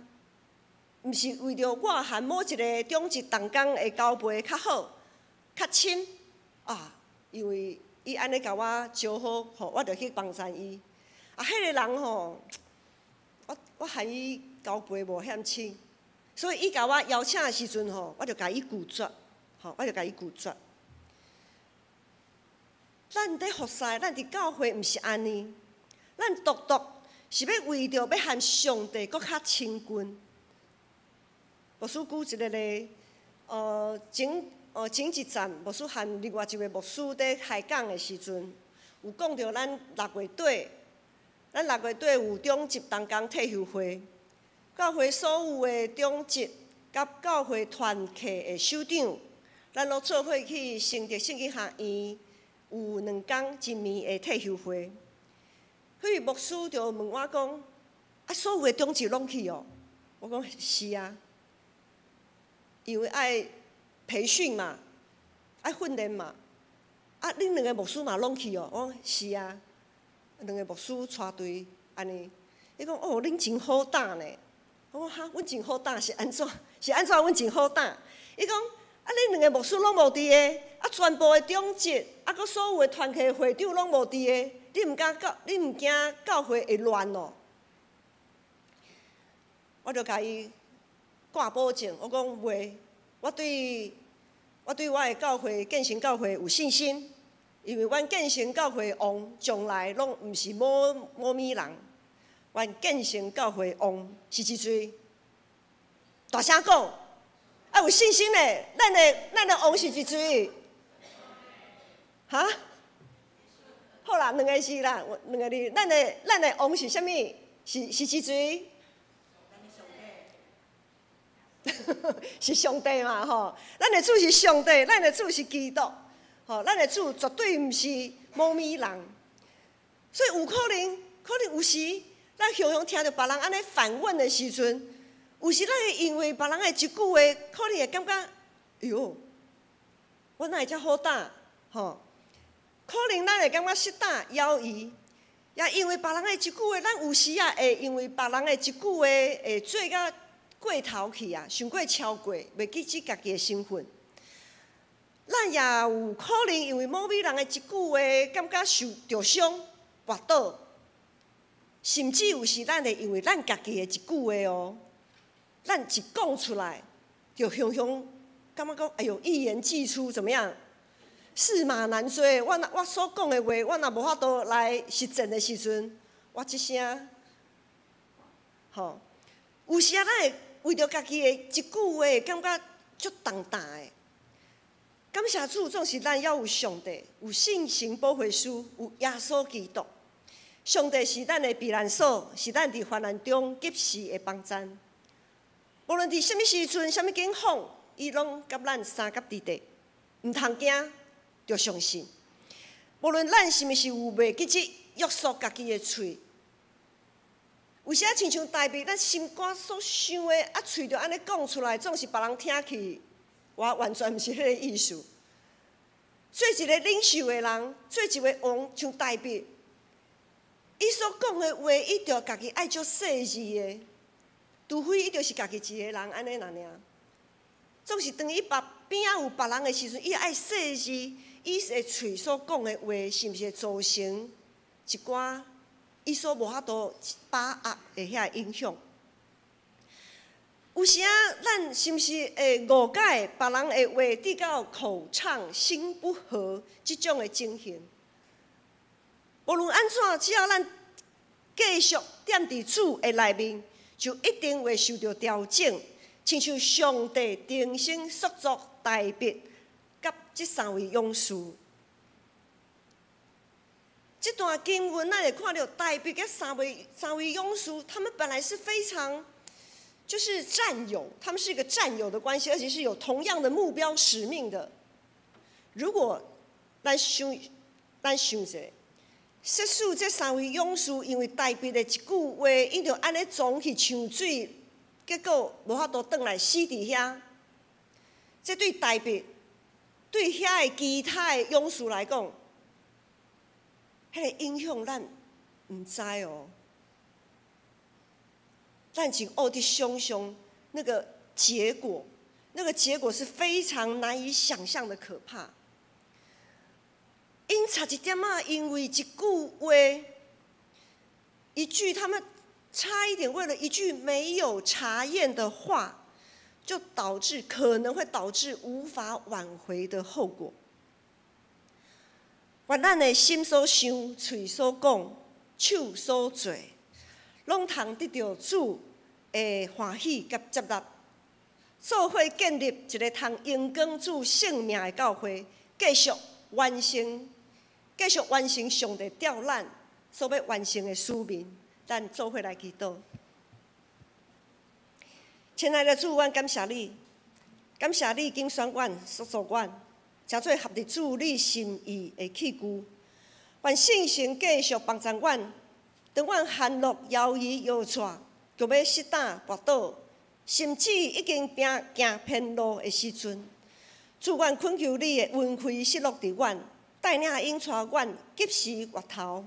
毋是為著我和某一个長執同工的交陪較好、較親啊，因為伊按呢共我招呼，吼，我就去幫贊伊。啊，彼个人吼，我和伊交陪無遐親。所以伊共我邀請的時陣吼，我就共伊拒絕，吼，我就共伊拒絕。咱佇服侍，咱佇教會毋是按呢，咱獨獨是欲為著欲和上帝閣較親近。牧師舉一個例，前一站牧師和另外一位牧師佇開講的時陣，有講著咱六月底，咱六月底有長執同工退休會。教會所有的長執佮教會團契的首長，咱攏做伙去聖德聖經學院，有兩工一暝的退休會。彼位牧師就問我講：啊，所有的長執攏去哦？我講是啊，因為愛培訓嘛，愛訓練嘛。啊，恁兩個牧師嘛攏去哦？我講是啊，兩個牧師帶隊按呢。伊講哦，恁真好膽呢。我講哈，阮真好膽是按怎？是按怎？阮真好膽。伊講啊，恁兩個牧師攏無佇个，啊，全部的長執，啊，閣所有的團契會長攏無佇个，你毋敢教，你毋驚教會會亂哦？我就共伊掛保證，我講袂，我對我的教會建成教會有信心，因為阮建成教會王從來攏毋是某某物人。阮建成教會王是一喙，大聲講，愛有信心的，咱的王是一喙，哈？好啦，兩个字啦，兩个字，咱的王是啥物？是一喙？是上帝嘛吼？咱的主是上帝，咱的主是基督，吼，咱的主絕對毋是某物人，所以有可能，可能有時。咱常常聽著別人按呢反問的時陣，有時咱會因為別人的一句話，可能會感覺，哎喲，我哪會遮好膽？吼，可能咱會感覺失膽、猶疑，也因為別人的一句話，咱有時啊會因為別人的一句話會做甲過頭去啊，傷過超過，袂記起家己的身份。咱也有可能因為某位人的一句話，感覺受著傷、跋倒。甚至有時，咱會因為咱家己的一句話哦，咱一講出來，就雄雄感覺講，哎喲，一言既出，怎麼樣？駟馬難追。我若我所講的話，我若無法度來實踐的時陣，我這聲，吼，有時啊，咱會為著家己的一句話，感覺足重擔的。感謝主，總是咱猶有上帝，有聖神保惠師，有耶穌基督。上帝是咱的避難所，是咱佇患難中及時的幫贊。無論佇啥物時陣、啥物境況，伊攏佮咱相佮佇佇，毋通驚，著相信。無論咱是毋是有袂記得約束家己的喙，有時仔親像大衛，咱心肝所想的，啊，喙就按呢講出來，總是別人聽去，我完全毋是彼个意思。做一个領袖的人，做一个王，像大衛。伊所講的話，伊著家己愛足細膩的，除非伊就是家己一个人按呢爾爾。總是當伊別邊仔有別人的時陣，伊愛細膩，伊的喙所講的話，是毋是會造成一寡伊所無法度把握的遐影響？有時仔，咱是毋是會誤解別人的話，直到口暢心不和這種的情形？無論按怎，只要咱繼續踮佇主的內面，就一定會受著調整。親像上帝重新塑造大衛佮這三位勇士。這段經文，咱會看著大衛佮三位勇士，他們本來是非常就是戰友，他們是一個戰友的關係，而且是有同樣的目標使命的。如果咱想一下，即使這三位勇士因為大衛的一句話，𪜶就按呢衝去搶水，結果無法度轉來死佇遐。這對大衛、對遐個其他的勇士來講，彼個影響咱毋知哦。咱真學佇想像那個結果，那個結果是非常難以想象的可怕。𪜶差一點仔，因為一句話，一句他們差一點為了一句沒有查驗的話，就導致可能會導致無法挽回的後果。願咱的心所想、喙所講、手所做，攏通得著主的歡喜佮接納，做伙建立一个通榮光主聖名的教會，繼續完成上帝調咱所欲完成的使命。咱做伙來祈禱。親愛的主，阮感謝你，感謝你揀選阮、塑造阮，成做合佇主你心意的器具。願聖神繼續幫助阮，當阮陷落猶豫搖掣，著欲失膽跋倒，甚至已經行行偏路的時陣，主，阮懇求你的恩惠賜落佇阮，帶領引帶阮及時回頭，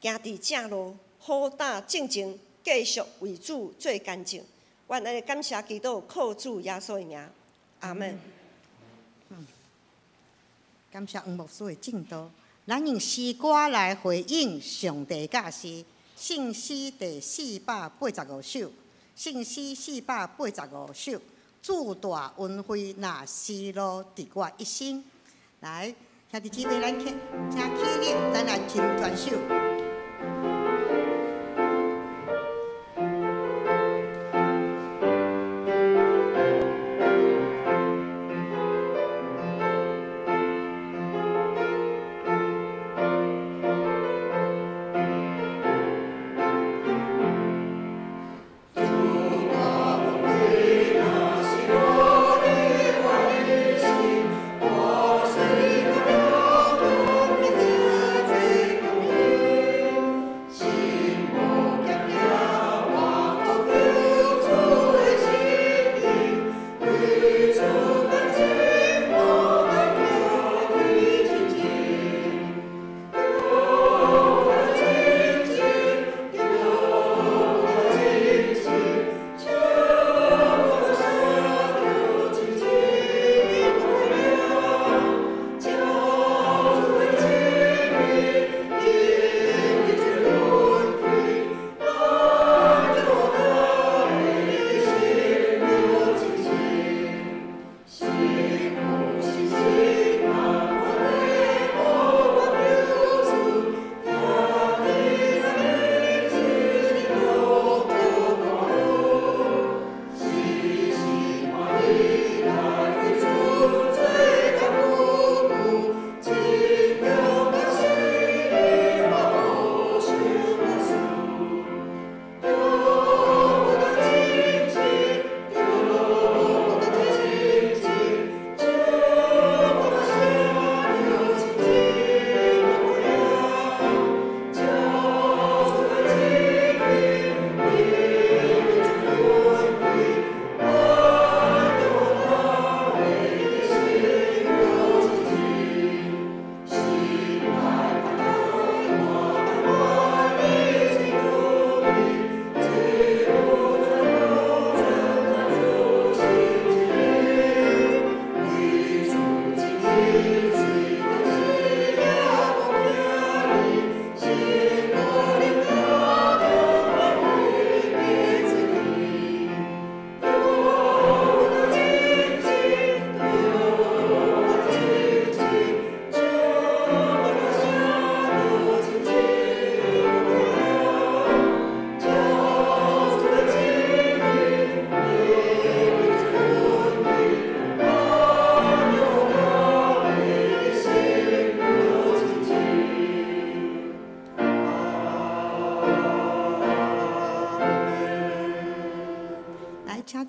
行佇正路，好膽正前，繼續為主做見證。阮按呢感謝祈禱，靠主耶穌的名，阿門。感謝黃牧師的證道，咱用詩歌來回應上帝教示，聖詩第485首，聖詩四百八十五首，主大恩惠若施落佇我一生。來，兄弟姊妹，咱請起立，咱來唱全首。主。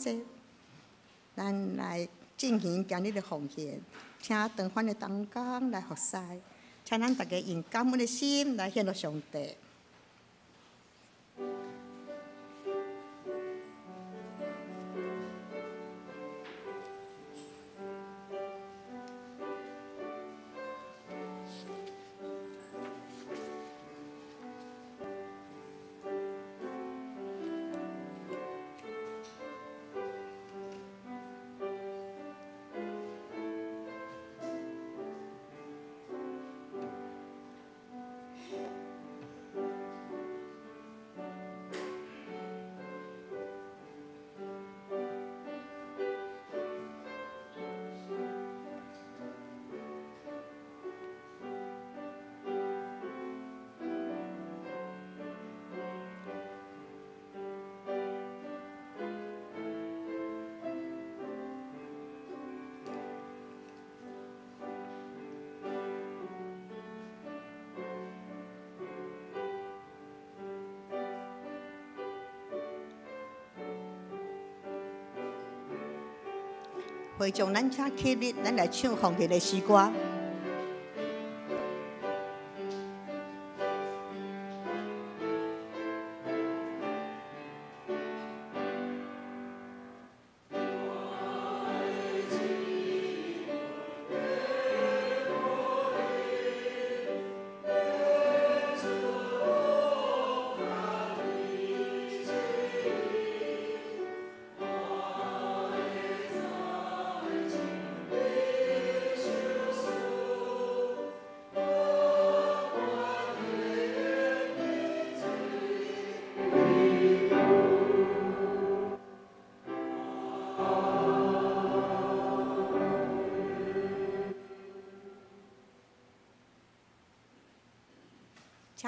祭，咱來進行今日的奉獻，請長凡的同工來服侍，請咱大家用感恩的心來獻予上帝。會眾，咱請起立，咱來唱奉獻的詩歌。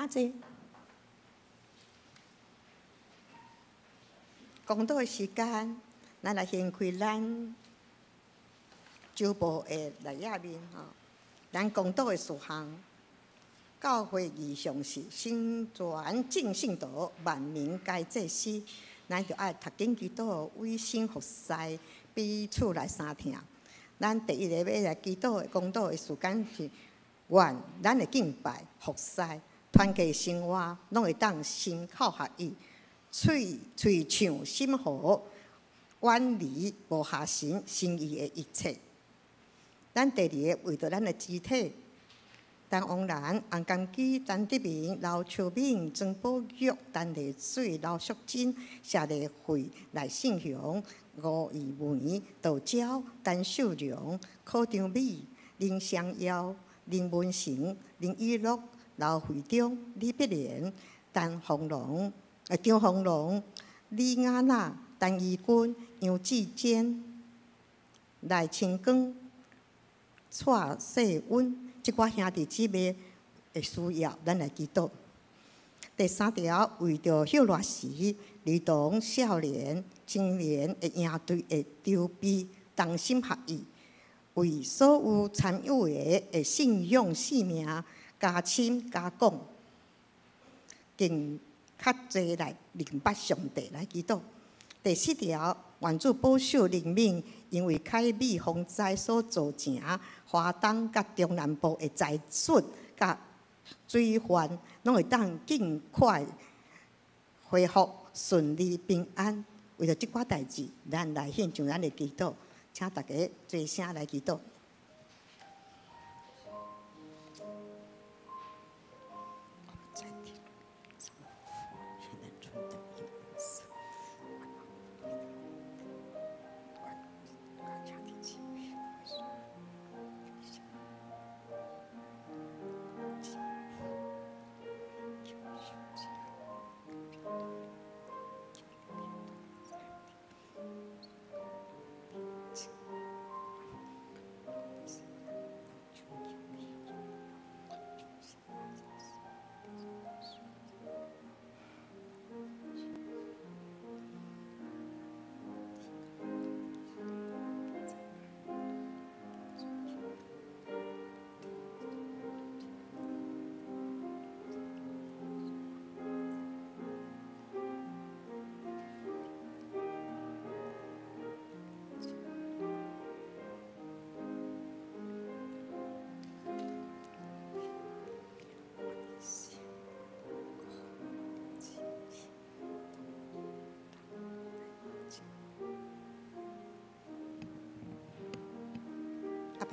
請坐。講道的時間，咱來掀開咱周報的內頁面吼。咱講道的事項，教會異象是成全眾聖徒，萬民皆祭司。咱就愛讀經祈禱，委身服侍，彼此來相疼。咱第一個欲來祈禱的講道的時間是，願咱的敬拜服侍。團契生活攏會當心口合一，喙喙唱心和，遠離無合神心意的一切。咱第二個為著咱的肢體，陳王蘭、洪金基、陳德明、劉秋敏、曾寶玉、陳麗水、劉淑珍、謝麗慧、賴信雄、吳玉梅、杜嬌、陳秀蓉、柯長美、林湘耀、林文成、林以樂、劉惠中、李碧蓮、陳鳳龍、張鳳龍、李雅娜、陳怡君、楊志堅、賴清光、蔡世穩，這寡兄弟姊妹的需要，咱來祈禱。第三條，為著歇熱時兒童、少年、青年的營隊的籌備，同心合意，為所有參與的信仰生命加深加廣，更較濟來明白上帝來祈禱。第四條，願主保守憐憫，因為凱美風災所造成華東佮中南部的災損佮水患，攏會當盡快恢復順利平安。為著這寡代誌，咱來獻上咱的祈禱，請大家齊聲來祈禱。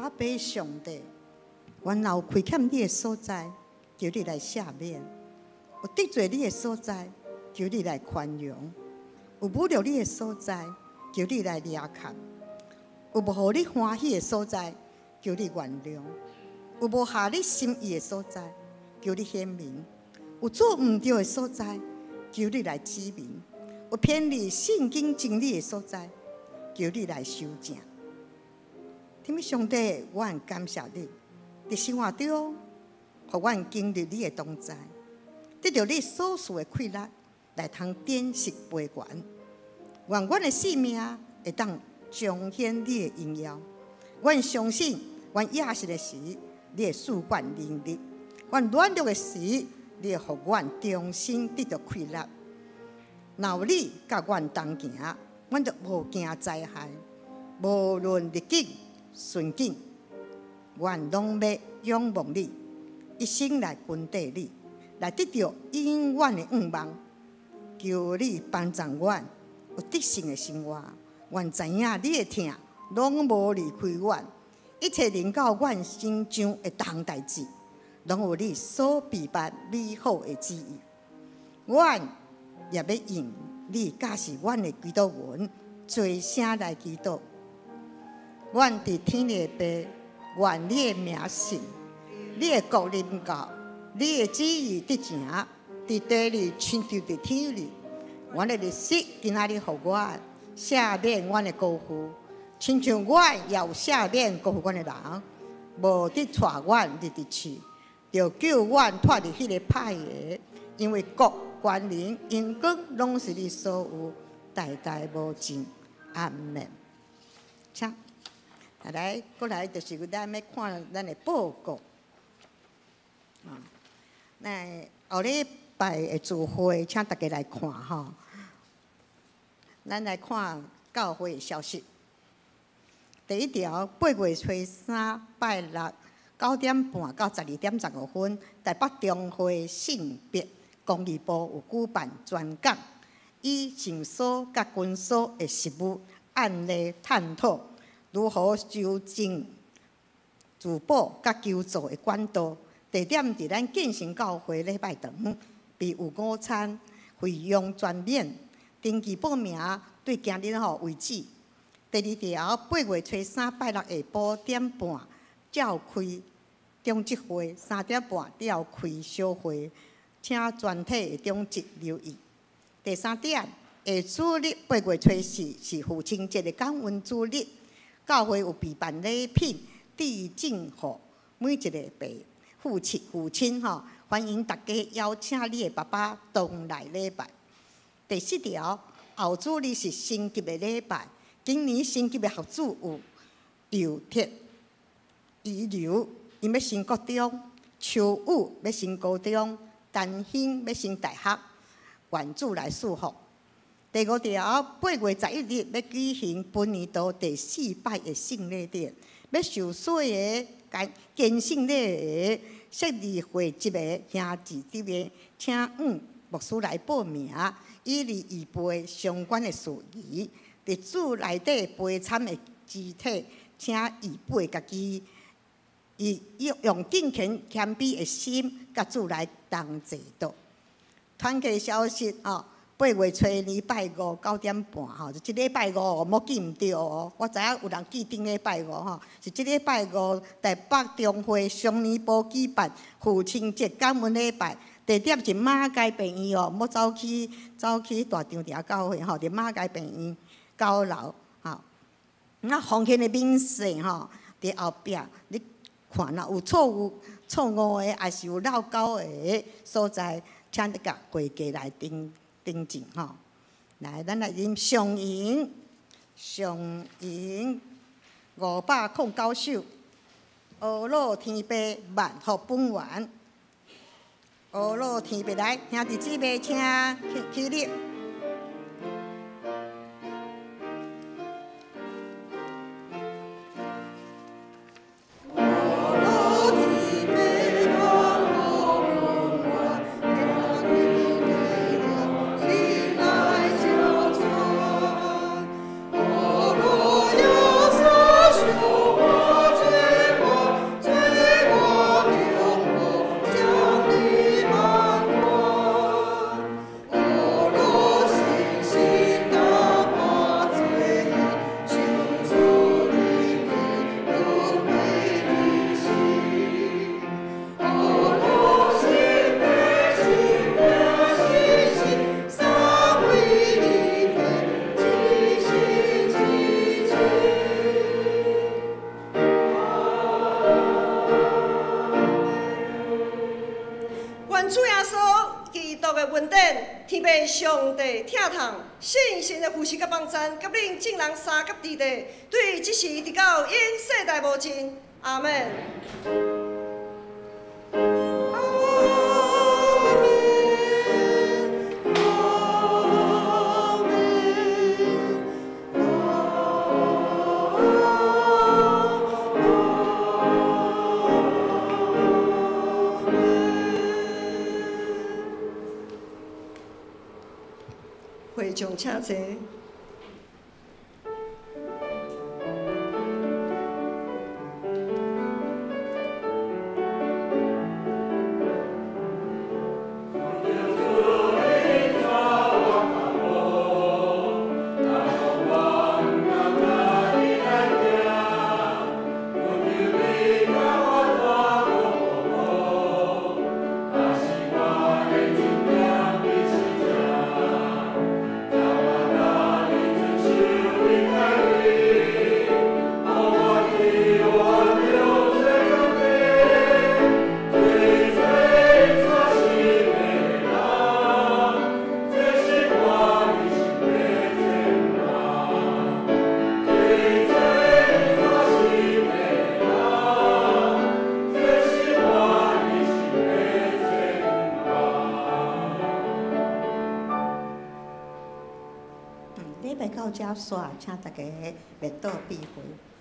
阿爸上帝，阮若有虧欠你的所在，求你來赦免；有得罪你的所在，求你來寬容；有侮辱你的所在，求你來掠砍；有無予你歡喜的所在，求你原諒；有無合你心意的所在，求你顯明；有做毋對的所在，求你來指明；有偏離聖經真理的所在，求你來修正。天父上帝，我很感謝你，佇生活中，予阮經歷你的同在，得著你所賜的氣力，來通展示杯懸。願阮的生命會當彰顯你的榮耀。阮相信，阮野食的時，你會賜阮能力；阮軟弱的時，你會予阮重新得著氣力。若有你佮阮同行，阮就無驚災害，無論逆境順境，阮攏欲仰望你，一生來跟綴你，來得著永遠的願望。求你幫助阮有得勝的生活。阮知影你的疼攏無離開阮，一切臨到阮身上的逐項代誌，攏有你所備辦美好的旨意。阮也欲用你教示阮的祈禱文，齊聲來祈禱。阮佇天的父，願你的名聖，你的國臨到，你的旨意得成，佇地裡親像佇天裡。阮的日食今仔日予阮，赦免阮的過負，親像阮也有赦免過負阮的人，無得帶阮入佇試，著救阮脫離彼个歹的，因為國、權能、榮光攏是你所有，代代無盡。阿們。請。來，過來就是咱欲看咱的報告。啊，那後禮拜的聚會，請大家來看吼。咱來看教會的消息。第一條，8月初三拜六9點半到12點15分，台北中會性別公義部有舉辦專講，以聖所佮軍所的實務案例探討如何修正自保佮求助的管道。地點佇咱建成教會禮拜堂，備有午餐，費用全免。登記報名對今日吼為止。第二條，8月初三拜六下晡點半召開長執會，3點半召開小會，請全體的長執留意。第三點，下主日8月初四是父親節的感恩主日，教會有備辦禮品致敬予每一个爸父親父親吼，歡迎大家邀請你的爸爸同來禮拜。第四條，後主日是升級的禮拜，今年升級的學子有尤鐵、遺留，𪜶欲升國中；秋雨欲升高中；陳興欲升大學，願主來賜福。第五條，8月11日欲舉行本年度第四擺的聖禮典，欲受洗的、堅聖禮的、設立會籍的兄弟姊妹，請向牧師來報名，以利預備相關的事宜。佇主內底陪參的肢體，請預備家己，以用敬虔謙卑的心，佮主來同齊禱。團契消息哦，8月初二拜五9點半吼，是這禮拜五哦，莫記毋著哦。我知影有人記頂禮拜五吼，是這禮拜五台北中會雙年部舉辦父親節感恩禮拜，地點是馬偕病院哦，莫走去大長埕教會吼，佇馬偕病院9樓吼。那奉獻的明細吼，佇後壁你看若有錯誤的，抑是有漏交的所在，請你共會計來訂正吼。來，咱來啉上銀，上銀509首，阿魯天父萬福本源。阿魯天父來，兄弟姊妹請起立。阿耶穌基督的恩典，天父上帝疼痛，聖神的扶持佮幫贊，佮恁眾人相佮佇咧，對這時直到永世代無盡。阿們。會眾請坐。禮拜到遮煞，請大家默禱閉會。